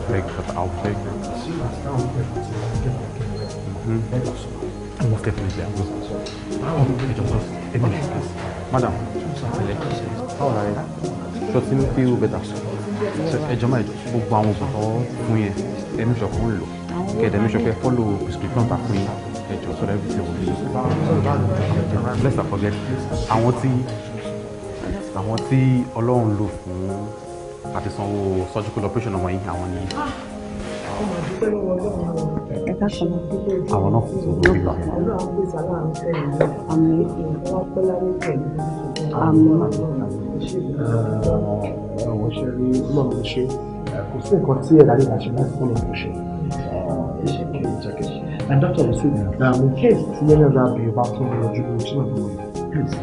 very good. I'll be very good. Mm-hmm. Most definitely, I will. Just a minute, please. Madam, how are you? Ṣé o ti ń feel better? Ẹ jọ̀ọ́ máa gbogbo àwọn oògùn tó fún yẹn, ẹ make sure kó ń lò. Kẹ̀dẹ̀ make sure pé follow prescription ta fún yín. Ẹ jọ̀ọ́ so that everything will be okay. Let's not forget, àwọn tí Ọlọ́run lò fún àti sanwó surgical operation ọmọ yìí, àwọn ni. Àwọn náà kò tó gbé lọ. Àwọn ṣe rí Ọlọ́run ṣe kò sí nǹkan tí ẹ̀dá nígbà ṣe láti fún ọ̀rọ̀ ṣe. And doctor, you see, in case tí ẹni ọ̀dà bí o bá tún yọjú lójú tí wọ́n bí wọ́n, please.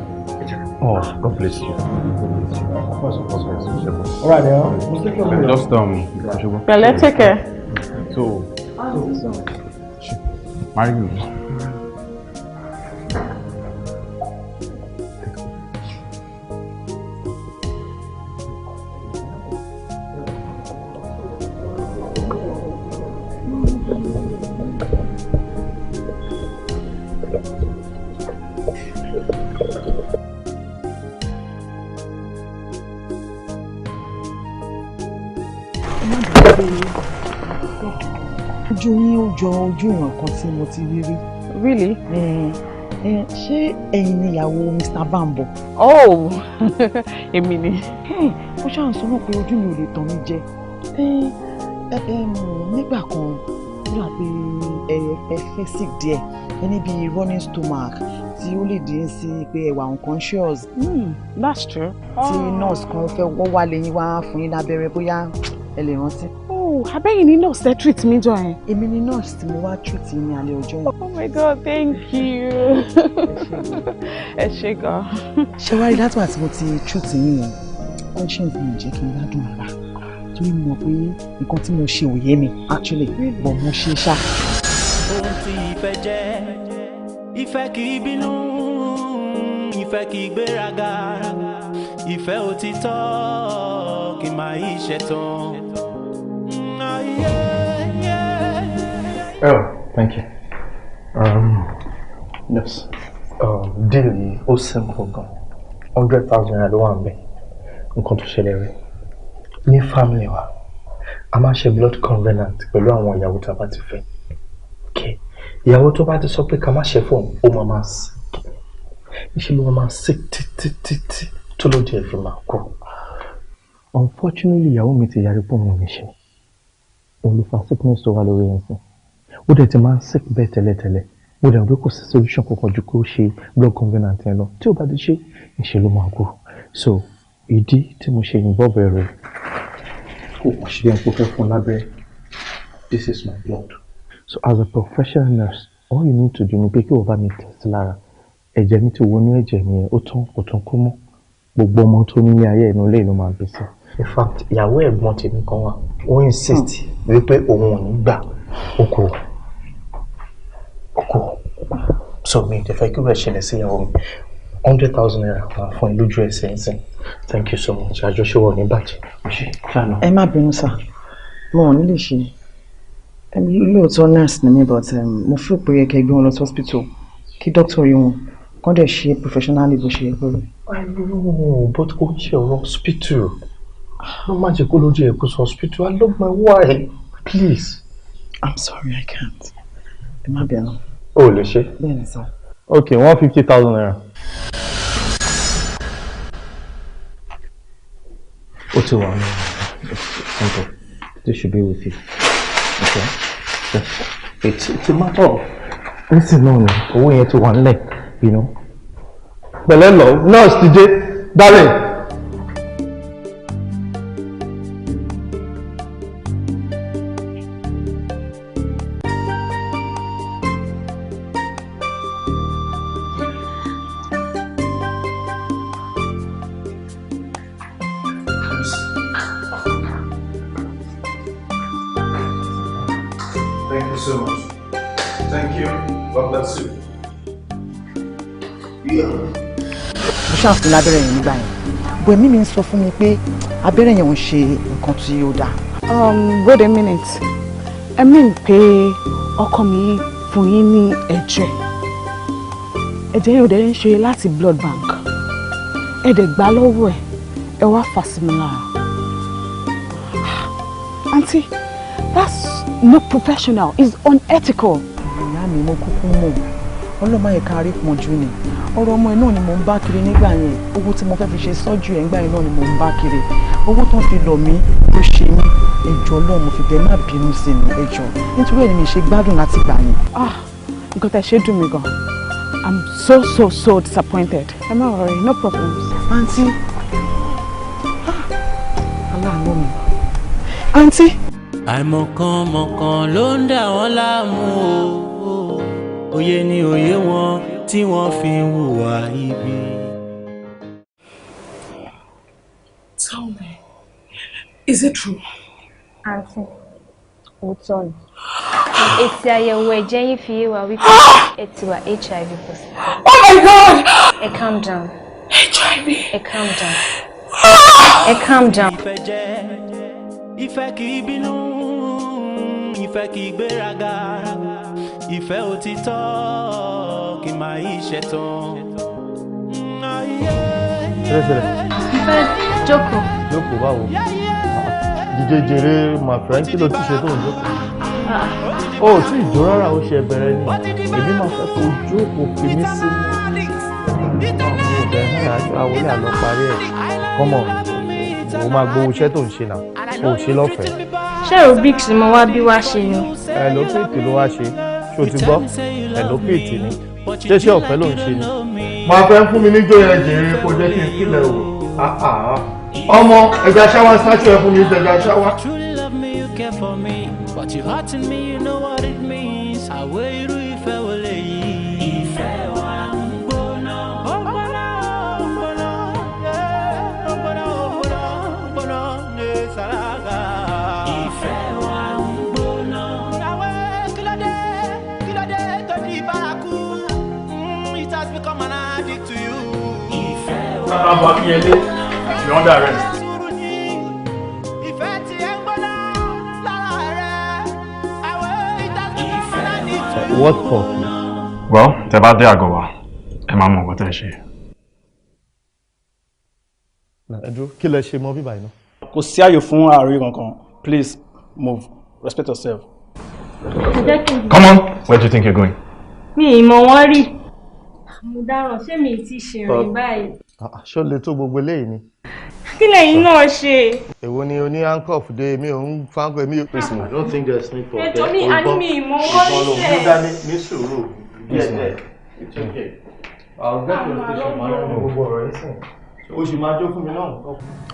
Oh, God bless you. God bless you. Of course, of course, yes. All right, now. Just Pẹ̀lẹ́, take care. So, marry me. Ojú yín ó jọ ojú ìran kan tí mo ti rí rí. Really? Ṣé ẹ̀yin ni ìyàwó Mr. Bambo? Oh, èmi ni. Ó ṣáà ń sọ náà pé ojú mi ò lè tàn mí jẹ. Nígbà kan ó dà pé ẹ fẹ́ sick díẹ̀, ẹ ní bíi running stomach tí ó lè dín sí pé ẹ wà unconscious. That's true. Tí nurse kan fẹ́ wọ́n wá lẹ́yìn wá fún yín lábẹ́rẹ́ bóyá ẹ lè rántí. Oh, abẹ́yìn ni nurse tẹ́ treat mi jọ yẹn. Èmi ni nurse tí mo wá treat yín ní alẹ́ ọjọ́ yẹn. Oh my God, thank you. Ẹ ṣé gan. Ṣé wàá rí látìgbà tí mo ti treat yín yẹn, conscience mi ò jẹ́ kí n gbádùn rárá. Torí mo mọ̀ pé nǹkan tí mo ṣe ò yé mi actually, but mo ṣe ṣá. Ohun tí ìfẹ́ jẹ́, ìfẹ́ kì í bínú, ìfẹ́ kì í gbéraga, Ìfẹ́ òtítọ́ kì máa yí ṣẹ̀tàn. Oh, thank you. Yes. Deal yìí ó simple gan. 100,000 naira ló wà ń bẹ̀. Nǹkan tó ṣẹlẹ̀ rí. Ní family wa, a máa ṣe blood covenant pẹ̀lú àwọn ìyàwó tá a bá ti fẹ́. Okay. Ìyàwó tó bá ti sọ pé ká má ṣe fóun, ó máa máa sick. Níṣẹ́ ló máa sick títí títí tó ló jẹ́ fi máa kú. Unfortunately, ìyàwó mi ti yarí pé òun ò ní ṣe. Òun ló fa sickness tó wà lórí ẹ̀sìn. Ó dẹ̀ ti máa ń sick bẹ́ẹ̀ tẹ́lẹ̀tẹ́lẹ̀. Mo dẹ̀ rò pé kò sí solution kankan ju kó ṣe blood covenant yẹn lọ. Tí ò bá ti ṣe, ìṣe ló máa kú. So, ìdí tí mo ṣe involve rẹ̀ kò kàn ṣe bí ẹni pé ó fẹ́ fún un lábẹ́rẹ́. This is my blood. So as a professional nurse, all you need to do ni pé kí o bá mi test lára. Ẹ̀jẹ̀ mi ti wọnú ẹ̀jẹ̀ mi yẹn, ó tán, kò tún kú mọ́. Gbogbo ọmọ tó nílé ayé inú ilé ló máa bí sí. In fact, ìyàwó ẹ̀gbọ́n tèmi kan wà. Ó insist wípé òun ò ní gbà ó kú. Ó kú. So mi ò fẹ́ kí rẹ̀ ṣẹlẹ̀ sí ìyàwó mi. 100,000 naira máa fún ẹ lójú ẹsẹ̀ ń sìn. Thank you so much. Àjọṣe wọ̀ ní bàjẹ́. Ẹ má bínú sá, mo ò ní lè ṣe. Lóòótọ́ nurse ni mí, but mo feel pé yẹ kẹ́ gbé wọn lọ sí hospital kí doctor rí wọn kán dẹ̀ ṣe professionally bó ṣe yẹ kó rí. I know, but kò ń ṣe ọ̀rọ̀ hospital. Ló má jẹ́ kó lójú ẹ̀ kó sọ hospital. I love my wife. Please. I'm sorry, I can't. Ẹ má bínú. O ò lè ṣe. Bẹ́ẹ̀ni sá. Okay, 150,000 naira. Ó ti wà ní simple. This should be with you. Okay. Yes. It's a matter of nísìnyí náà ni owó yẹn ti wà nílẹ̀, you know. Pẹ̀lẹ́ lọ, nurse ti dé, darling. Thank you so much. Thank you. God bless you. Mo ṣàfihàn lábẹ́rẹ́ yẹn nígbà yẹn, bọ̀ ẹ̀mí mi ń sọ fún mi pé abẹ́rẹ́ yẹn ò ń ṣe nǹkan tí ó dáa. Wait a minute. I mean pé ọkọ mi fún yín ní ẹ̀jẹ̀. Ẹ̀jẹ̀ yóò dẹ̀ ń ṣe láti blood bank. Ẹ dẹ̀ gbà lọ́wọ́ ẹ̀, ẹ wá fà sí mi lára. Aunty, that's not professional. It's unethical. Ìyá mi, mo kúkú mọ̀, ọlọ́mọ yẹn kárí pọ̀njú ni. Ọ̀rọ̀ ọmọ ẹ̀ náà ni mò ń bá kiri nígbà yẹn. Owó tí mo fẹ́ fi ṣe sọ́jú ẹ̀ nígbà yẹn náà ni mò ń bá kiri. Owó tó ń fi lọ̀ mí ló ṣe mí. Ẹjọ́ Ọlọ́run, mo fi bẹ́ẹ̀, má bínú sí mi, ẹjọ́. Nítorí ẹ̀ ni mi ṣe gbádùn láti gbà yẹn. Ah, nǹkan tẹ́ ṣe dùn mí gan. I'm so so so disappointed. Ẹ má worry, no problems. Aunty, aláàánú mi. Aunty. Àìmọ̀kànmọ̀kàn ló ń dà wọ́n láàmú o. Òye ni òye wọn tí wọ́n fi ń hùwà ibi. Tell me, is it true? Àǹtí, òótọ́ ni. Èsì àyẹ̀wò ẹ̀jẹ̀ yín fi yé wa wípé ẹ ti wà HIV positive. Oh my God! Ẹ calm down. HIV. Ẹ calm down. Ẹ calm down. Ìfẹ́ jẹ́ ìfẹ́ kì í bínú, ìfẹ́ kì í gbéraga, ìfẹ́ òtítọ́ kì máa yí ṣẹ̀tàn. Ìfẹ́ jókòó. Jókòó báwo? Dídé jèrè, my friend, kí ló ti ṣe tó ń jókòó? O ò tí ì jó rárá, ó ṣe bẹ̀rẹ̀ ni. Èmi máa fẹ́ kó jókòó fi mí sínú. Àwọn ọ̀bẹ náà àwọlé àlọ́ parí ẹ̀. Come on, o máa gbowó iṣẹ́ tó ń ṣe náà, o ò ṣe lọ́fẹ̀ẹ́. Ṣé aerobics ni mo wá bí wá ṣe ni? Ẹ̀lópìtì ló wá ṣe, ṣé o ti gbọ́? Ẹ̀lópìtì ni. Ṣé ṣé ọ̀fẹ́ ló ń ṣe ni? Máa fẹ́ fún mi níjó yẹn jèrè, kó jẹ́ kí n kílẹ̀ o. Ọmọ ẹja ṣáwá ṣáṣọ ẹ fún mi ẹja ṣáwá. Truly love me, you care for me, but you hurting me, you know what it means. Àwẹ̀ irú ìfẹ́ wo lèyí? Ìfẹ́ wa ń gbóná. Ó gbóná, ó gbóná, yeah, ó gbóná, ó gbóná, ó gbóná ní sàràgà. Ìfẹ́ wa ń gbóná. Àwẹ̀ kílódé, kílódé tó di bárakú? It has become an addict to you. Ìfẹ́ wa Bàbá Akínyẹlé. You're under arrest. What for? Well, tẹ́ bá dé àgọ́ wa, ẹ máa mọ nǹkan tẹ́ ẹ ṣe. Ẹ dúró, kí lẹ ṣe mọ bíbá iná? Kò sí àyè fún ààrẹ kankan. Please move. Respect yourself. Come on, where do you think you're going? Mi ì mọ̀ wọ́n rí. Mo dáràn, ṣé mi ti ṣèrìn báyìí? Ṣó lè tó gbogbo eléyìí ni? Kí lẹ̀yin náà ṣe? Èwo ni oní handcuff dé, mi ò ń fáńkọ èmi ò. I don't think there's need for Ẹjọ́ mi, a ní mi ì mọ̀ wọ́n rí Ìbọn ló sẹ̀. mú dání ní sùúrù díẹ̀ díẹ̀. It's okay. I'll get to the station. Màá yọ gbogbo ọ̀rọ̀ yìí sìn. O sì máa jó fún mi náà.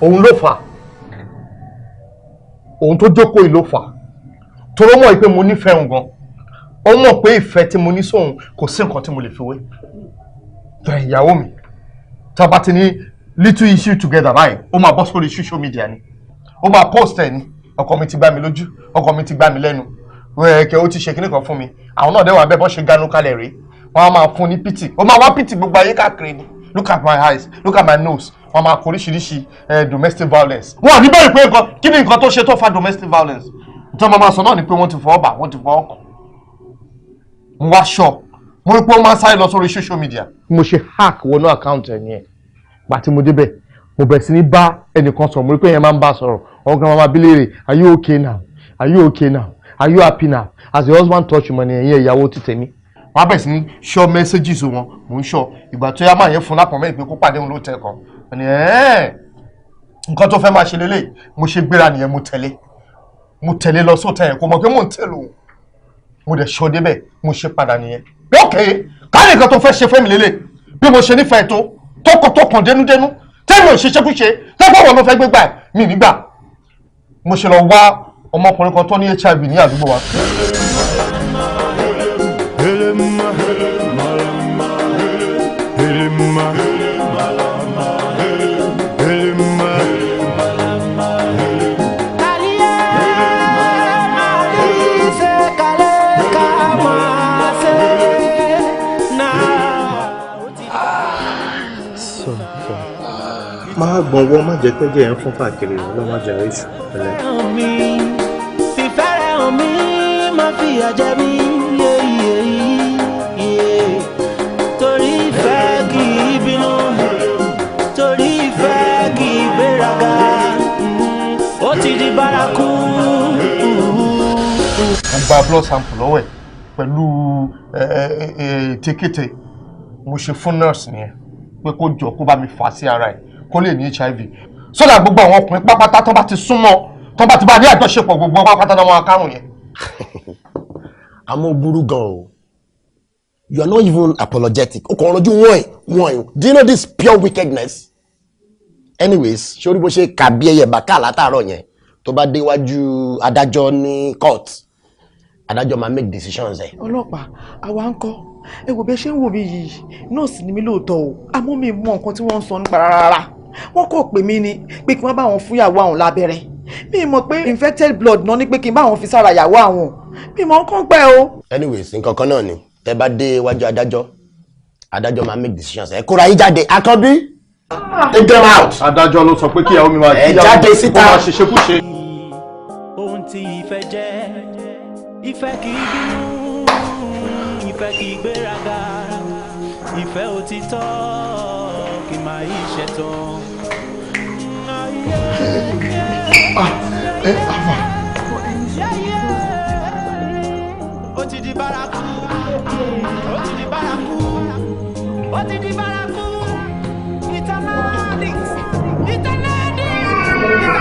Òun ló fà á. Òun tó jókòó yìí ló fà á. Toró mọ̀ pé mo nífẹ̀ẹ́ òun gan. Ó mọ̀ pé ìfẹ́ tí mo ní sóun kò sí nǹkan tí mo lè fi wé. Bẹ́ẹ̀ ìyàwó mi, tá a bá ti ní little issue together báyìí, ó máa bọ́ sórí social media ni. Ó máa post ẹ̀ ni. Ọkọ mi ti gbá mi lójú, ọkọ mi ti gbá mi lẹ́nu. Ẹ̀kẹ́ ó ti ṣe kinní kan fún mi. Àwọn náà dẹ́wà bẹ́ẹ̀ bọ́ ṣe ganu kalẹ̀ rèé. Wọ́n á máa fún ní pity. Ó máa wá pity gbogbo ayé káàkiri ni. Look at my eyes, look at my nose. Wọ́n máa kọ oríṣiríṣi domestic violence. Wọ́n à ní bẹ̀rẹ̀ pé nǹkan kí ni nǹkan tó ṣe tó fa domestic violence. Tí wọ́n máa sọ náà ni pé wọ́n ti fọwọ́ bà, wọ́n ti fọwọ́ kàn. Mo wá ṣọ, mo rí pé ó máa ń sáré lọ sórí social media. Mo ṣe hack wọnú account ẹ̀ yẹn. Gbà tí mo débẹ̀, mo bẹ̀rẹ̀ sí ní bá ẹnìkan sọ̀rọ̀, mo rí pé yẹn máa ń bá sọ̀rọ̀. Ọ̀gá máa bí léèrè, are you okay now? Are you okay now? Are you happy now? As your husband touch you money, ẹ̀yin ìyàwó ti tẹ̀mí. Wọ́n á bẹ̀rẹ̀ sí ní ṣọ́ messages wọn, mò ń ṣọ́. Ìgbà tó yá máa yẹn fún lápọ̀ mẹ́rin pé kó pàdé òun ló tẹ̀ kan. Ẹni ẹ̀ẹ́n nǹkan tó fẹ́ máa ṣe lélẹ̀, mo ṣe gbéra nìyẹn, mo tẹ̀lé. Mo tẹ̀lé lọ sóòtẹ́ yẹn, kò mọ̀ pé mò ń tẹ̀lé òun. Mo dẹ̀ ṣọ́ débẹ̀, mo ṣe padà nìyẹn. Pé okay, ká ní nǹkan tó fẹ́ ṣe fẹ́mi lélẹ̀, bí mo ṣe nífẹ̀ẹ́ tó, tọkàntọkàn dénúdénú, tẹ́mi ò ṣe ṣekúṣe, tẹ́gbọ́n wọn ló fẹ́ gbégbá ẹ̀, mi nígbà. Mo ṣe lọ wá ọmọkùnrin kan tó ní HIV ní àdúgbò wa. Máa gbọ̀nwọ́, má jẹ́ pẹ́jẹ́ ẹ̀ ń fún káàkiri, ló má jẹ́ iṣu pẹ̀lẹ́. Fìfẹ́ rẹ̀ hàn mí, má fìyà jẹ mí, torí ìfẹ́ kì í bínú, torí ìfẹ́ kì í gbéraga, ó ti di bárakú. Mo gba blood sample lọ́wọ́ ẹ̀ pẹ̀lú ètekéte mo ṣe fún nurse nìyẹn pé kó jọ kó bá mi fà sí ara ẹ̀ kó lè ní HIV so that gbogbo àwọn ọkùnrin pápátá tó bá ti súnmọ́ tó bá ti bá ní àjọṣepọ̀ gbogbo pápátá náà wọn kárùn yẹn. Àmọ́ burú gan o, you are not even apologetic, o kàn rọjú wọ́n ẹ̀ wọ́n ẹ̀. Do you know this pure wickedness? Anyways, sórí bó ṣe kà bí ẹyẹ bàkà látàárọ̀ yẹn, tó bá déwájú adájọ́ ní court, adájọ́ máa make decisions ẹ̀. Ọlọ́pàá, àwa ń kọ́. Ẹ wò bẹ́ẹ̀ ṣe ń wò mí yìí, nọ́ọ̀sì ni mí lóòótọ́ o, àmọ́ mi mọ nǹkan tí wọ́n ń sọ nípa rárá. Wọ́n kò pè mí ni pé kí wọ́n bá wọn fún ìyàwó àwọn lábẹ́rẹ́. Mi mọ̀ pé infected blood náà ni pé kí n bá wọn fi sára ìyàwó àwọn. Mi mọ̀ nǹkan pẹ́ o. Anyways, nǹkan kan náà ni tẹ́ bá dé iwájú adájọ́, adájọ́ máa make decisions ẹ̀. Kóra yín jáde, Akànbí, take them out. Adájọ́ ló sọ pé kí ìyàwó mi máa ẹ jáde síta. Kó máa ṣe ṣekúṣe. Ohun tí ìfẹ́ jẹ́, ìfẹ́ kì í bínú, ìfẹ́ kì í gbéraga, ìfẹ́ òtítọ́ kì máa yí ṣẹ̀tàn. Ẹ àfà. Ó ti di bárakú, ó ti di bárakú, ó ti di bárakú. Eternal addict, eternal addict, eternal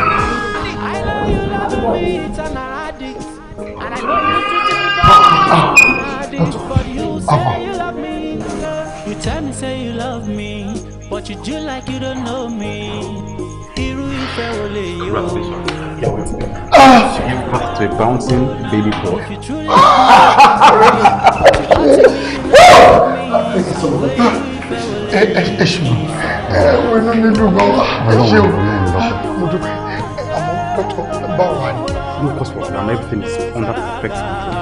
addict. I know you love me, eternal addict, and I know you treat me bad, addict, but you say you love me. You tell me say you love me, but you do like you don't know me. Irú ìfẹ́ wo lèyí o? She gave birth to a bouncing baby boy. Ẹ ẹ ṣùgbọ́n ẹ wo inú mi dùn gan wa, ẹ ṣe o, mo dúpẹ́. Àmọ́ dọ́tọ̀, bá wà ní. No cause for alarm, everything is under perfect control.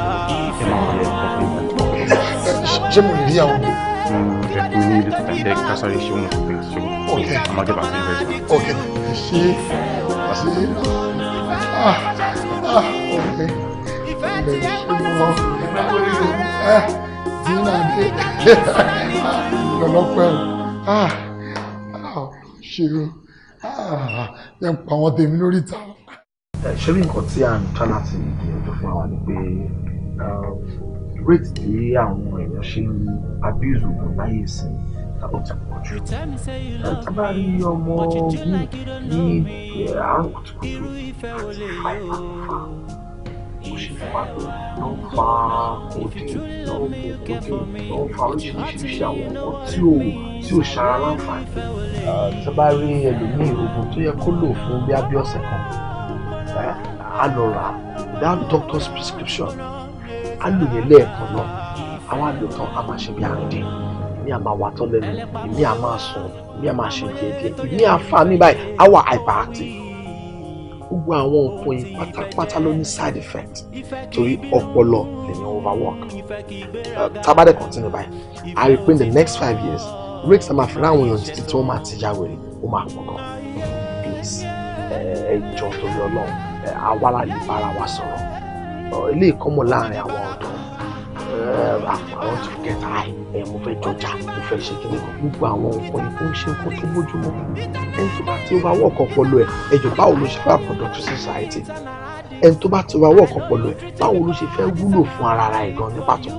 Ẹ máa wọlé ọkọ fún mi. Ṣé mo lè rí àwọn mi? fún ẹ fún mi ní little time there ká sáré ṣe one or two things ṣùgbọ́n. Okay. I'm gonna get back to you very soon. Okay. Ṣe ṣe ah ah okay. Ṣe dínà dé lọ́lọ́pẹ́ o ah ah ṣe o ah yẹn pa àwọn tèmi lórí ìta. Ṣé bí nǹkan tí à ń tọ́ láti gbìyànjú fún wa ni pé rate tí àwọn èèyàn ṣe ń abuse oògùn láyé ìsìn ó ti pọ̀ jù. Tí bá rí ọmọ mi ní àárọ̀ kùtùkùtù àti 5:05 ó ṣe fà ló ń fa codeine, ló ń mu codeine, ló ń fa oríṣiríṣi àwọn nǹkan tí ò ṣara láǹfààní. Tí bá rí ẹlòmíì oògùn tó yẹ kó lò fún bí abí ọ̀sẹ̀ kan, á lọ rà without doctor's prescription, á lò yẹn lẹ́ẹ̀kan náà, àwọn àlòtán á máa ṣe bí àrùndín, èmi á máa wà tán lẹ́nu, èmi á máa sùn, èmi á máa ṣe díẹ̀díẹ̀, èmi á fà mí báyìí, á wà hyperactive. Gbogbo àwọn nǹkan yìí pátápátá ló ní side effect torí ọpọlọ lèyàn overwork. Tá bá dẹ̀ continue báyìí, a rí i pé in the next 5 years, rate tá máa fi ráwọn èèyàn títí tí wọ́n máa ti ya wèrè, ó máa pọ̀ gan. Please, ẹ jọ̀ọ́ torí Ọlọ́run, àwa la lè bára wa sọ̀rọ̀. Ilé ìkọ́mọ̀ láàrin àwọn ọ̀dọ́, I want to get high, mo fẹ́ jọjà, mo fẹ́ ṣe kíní kan. Gbogbo àwọn nǹkan yìí kò ń ṣe nǹkan tó bójúmu. Ẹni tó bá ti overwork ọpọlọ ẹ̀, ẹ jọ̀ọ́ báwo ló ṣe fẹ́ product society? Ẹni tó bá ti overwork ọpọlọ ẹ̀, báwo ló ṣe fẹ́ wúlò fún ara ẹ̀ gan ní pàtó?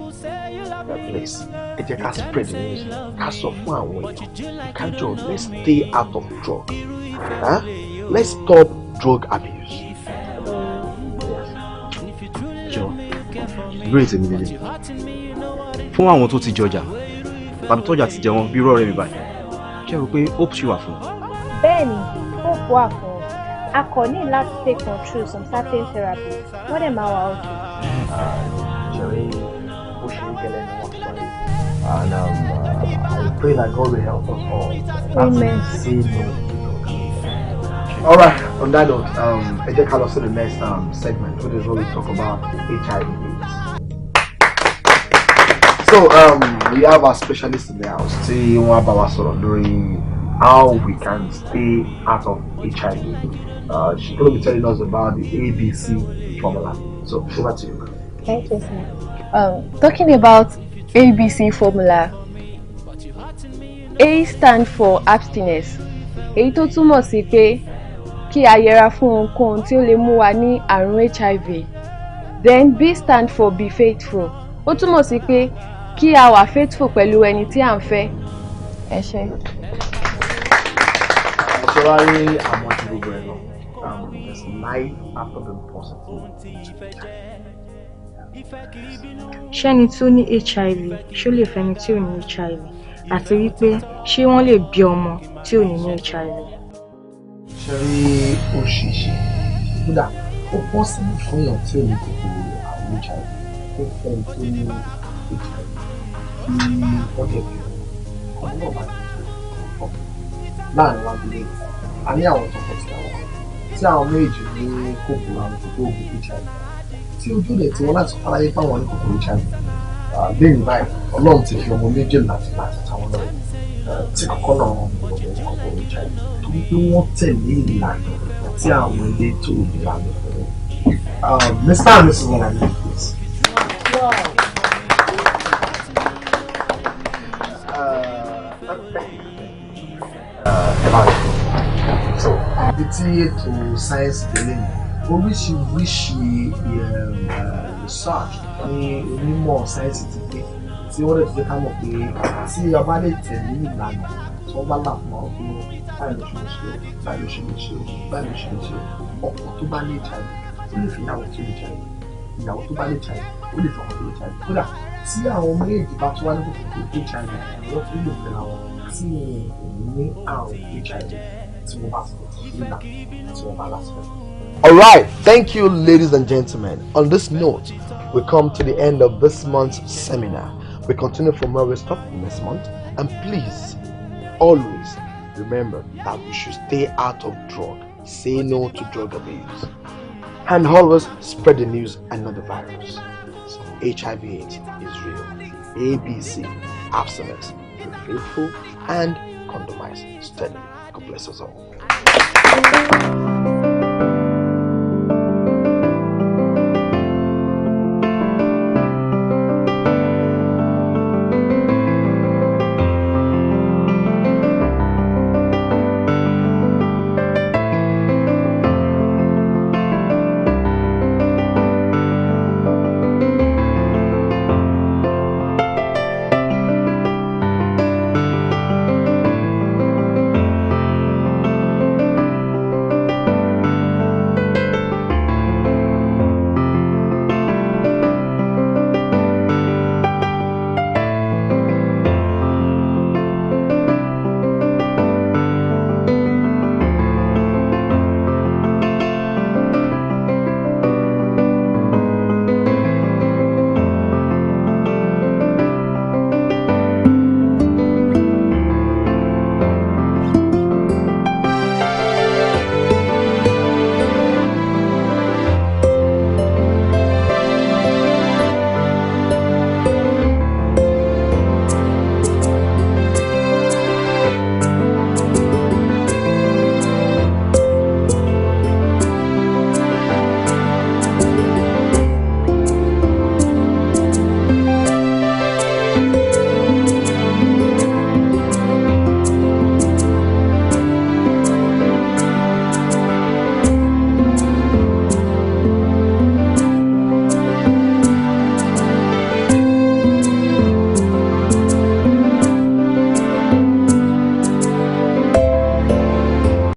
Please, ẹ jẹ́ ká spread the news, ká sọ fún àwọn èèyàn, ká jọ let's stay out of drug. Huh? Let's stop drug abuse. Jọ, ìbéèrè tèmi lélẹ̀. Fún àwọn tó ti jọjà tàbí tọ́jà ti jẹ wọ́n bí irú ọ̀rẹ́ mi báyìí, ṣé o rò pé hope ṣì wà fún wọn? Bẹ́ẹ̀ni, hope wà fún ọ. A kò ní láti take them through some certain therapy. Wọ́n dẹ̀ máa wà okay. Ṣẹ̀rí bó ṣe ń gẹ́lẹ́ ni wọ́n sọ yìí. And I pray that God will help us all. Amen. Láti say no to drug abuse. All right, on that note, ẹ jẹ́ ká lọ sí the next segment, which is where we talk about HIV AIDS. So we have our specialist in the house, tí wọ́n á bá wa sọ̀rọ̀ lórí how we can stay out of HIV. She's going to be telling us about the ABC formula. So over to you. Thank you, sir. Talking about ABC formula, A stand for abstinence. Èyí tó túmọ̀ sí pé kí a yẹra fún ohunkóhun tí ó lè mú wa ní àrùn HIV. Then B stand for be faithful. Ó túmọ̀ sí pé kí a wà faithful pẹ̀lú ẹni tí à ń fẹ́. Ẹ ṣé. Ṣé wàá rí àwọn tí gbogbo ẹ lọ? There's life after being positive. Ṣẹ́ni tó ní HIV ṣó lè fẹ́ni tí ò ní HIV, àti wípé ṣé wọ́n lè bí ọmọ tí ò ní ní HIV? Ṣé rí ó ṣeé ṣe kódà ó possible fún èèyàn tí ò ní kòkòrò àrùn HIV kó fẹ́ ẹni tó ní HIV kí wọ́n dẹ̀ bí ọmọ náà bá dẹ̀ láàrin wa bí lẹ́yìn. A ní àwọn tọkọtìyàwó tí àwọn méjì ní kòkòrò àrùn kòkòrò HIV tí ojú rẹ̀ tí wọ́n láti fáráyé fáwọn ní kòkòrò HIV. Lẹ́yìn báyìí Ọlọ́run ti fi ọmọ méjì láti táwọn lọ́rẹ̀ tí kọ́kọ́ náà wọn kò ní kòkòrò HIV torí pé wọ́n tẹ̀lé ìlànà tí àwọn elétò ìlera lọ fún wọn. Mr. and Mrs. Olami, please. So, ibi tí ètò sáyẹ́nsì délé ni oríṣiríṣi research ní onímọ̀ sáyẹ́nsì ti gbé tí wọ́n lè ti jẹ́ ká mọ̀ pé tí a bá lè tẹ̀lé ìlànà tí wọ́n bá là fún wa pé báyìí ló ṣe lè ṣe o, báyìí ló ṣe lè ṣe o, báyìí ló ṣe lè ṣe o, ọkọ tó bá ní HIV ó lè fi ìyàwó tó lè HIV, ìyàwó tó bá ní HIV ó lè fọkàn tó lè HIV, kódà tí àwọn méjèèjì bá tún wá ní kòkòrò HIV wọ́n tún lè fẹ́ra wọn tí wọn ò ní àrùn HIV tí wọ́n bá ti nígbà tí wọ́n bá lásìkò. All right, thank you, ladies and gentlemen. On this note, we come to the end of this month's seminar. We continue from where we stopped next month. And please, always remember that we should stay out of drug, say no to drug abuse, and always spread the news and not the virus. So, HIV/AIDS is real. ABC. Abstinence, be faithful, and condomize steadily. God bless us all.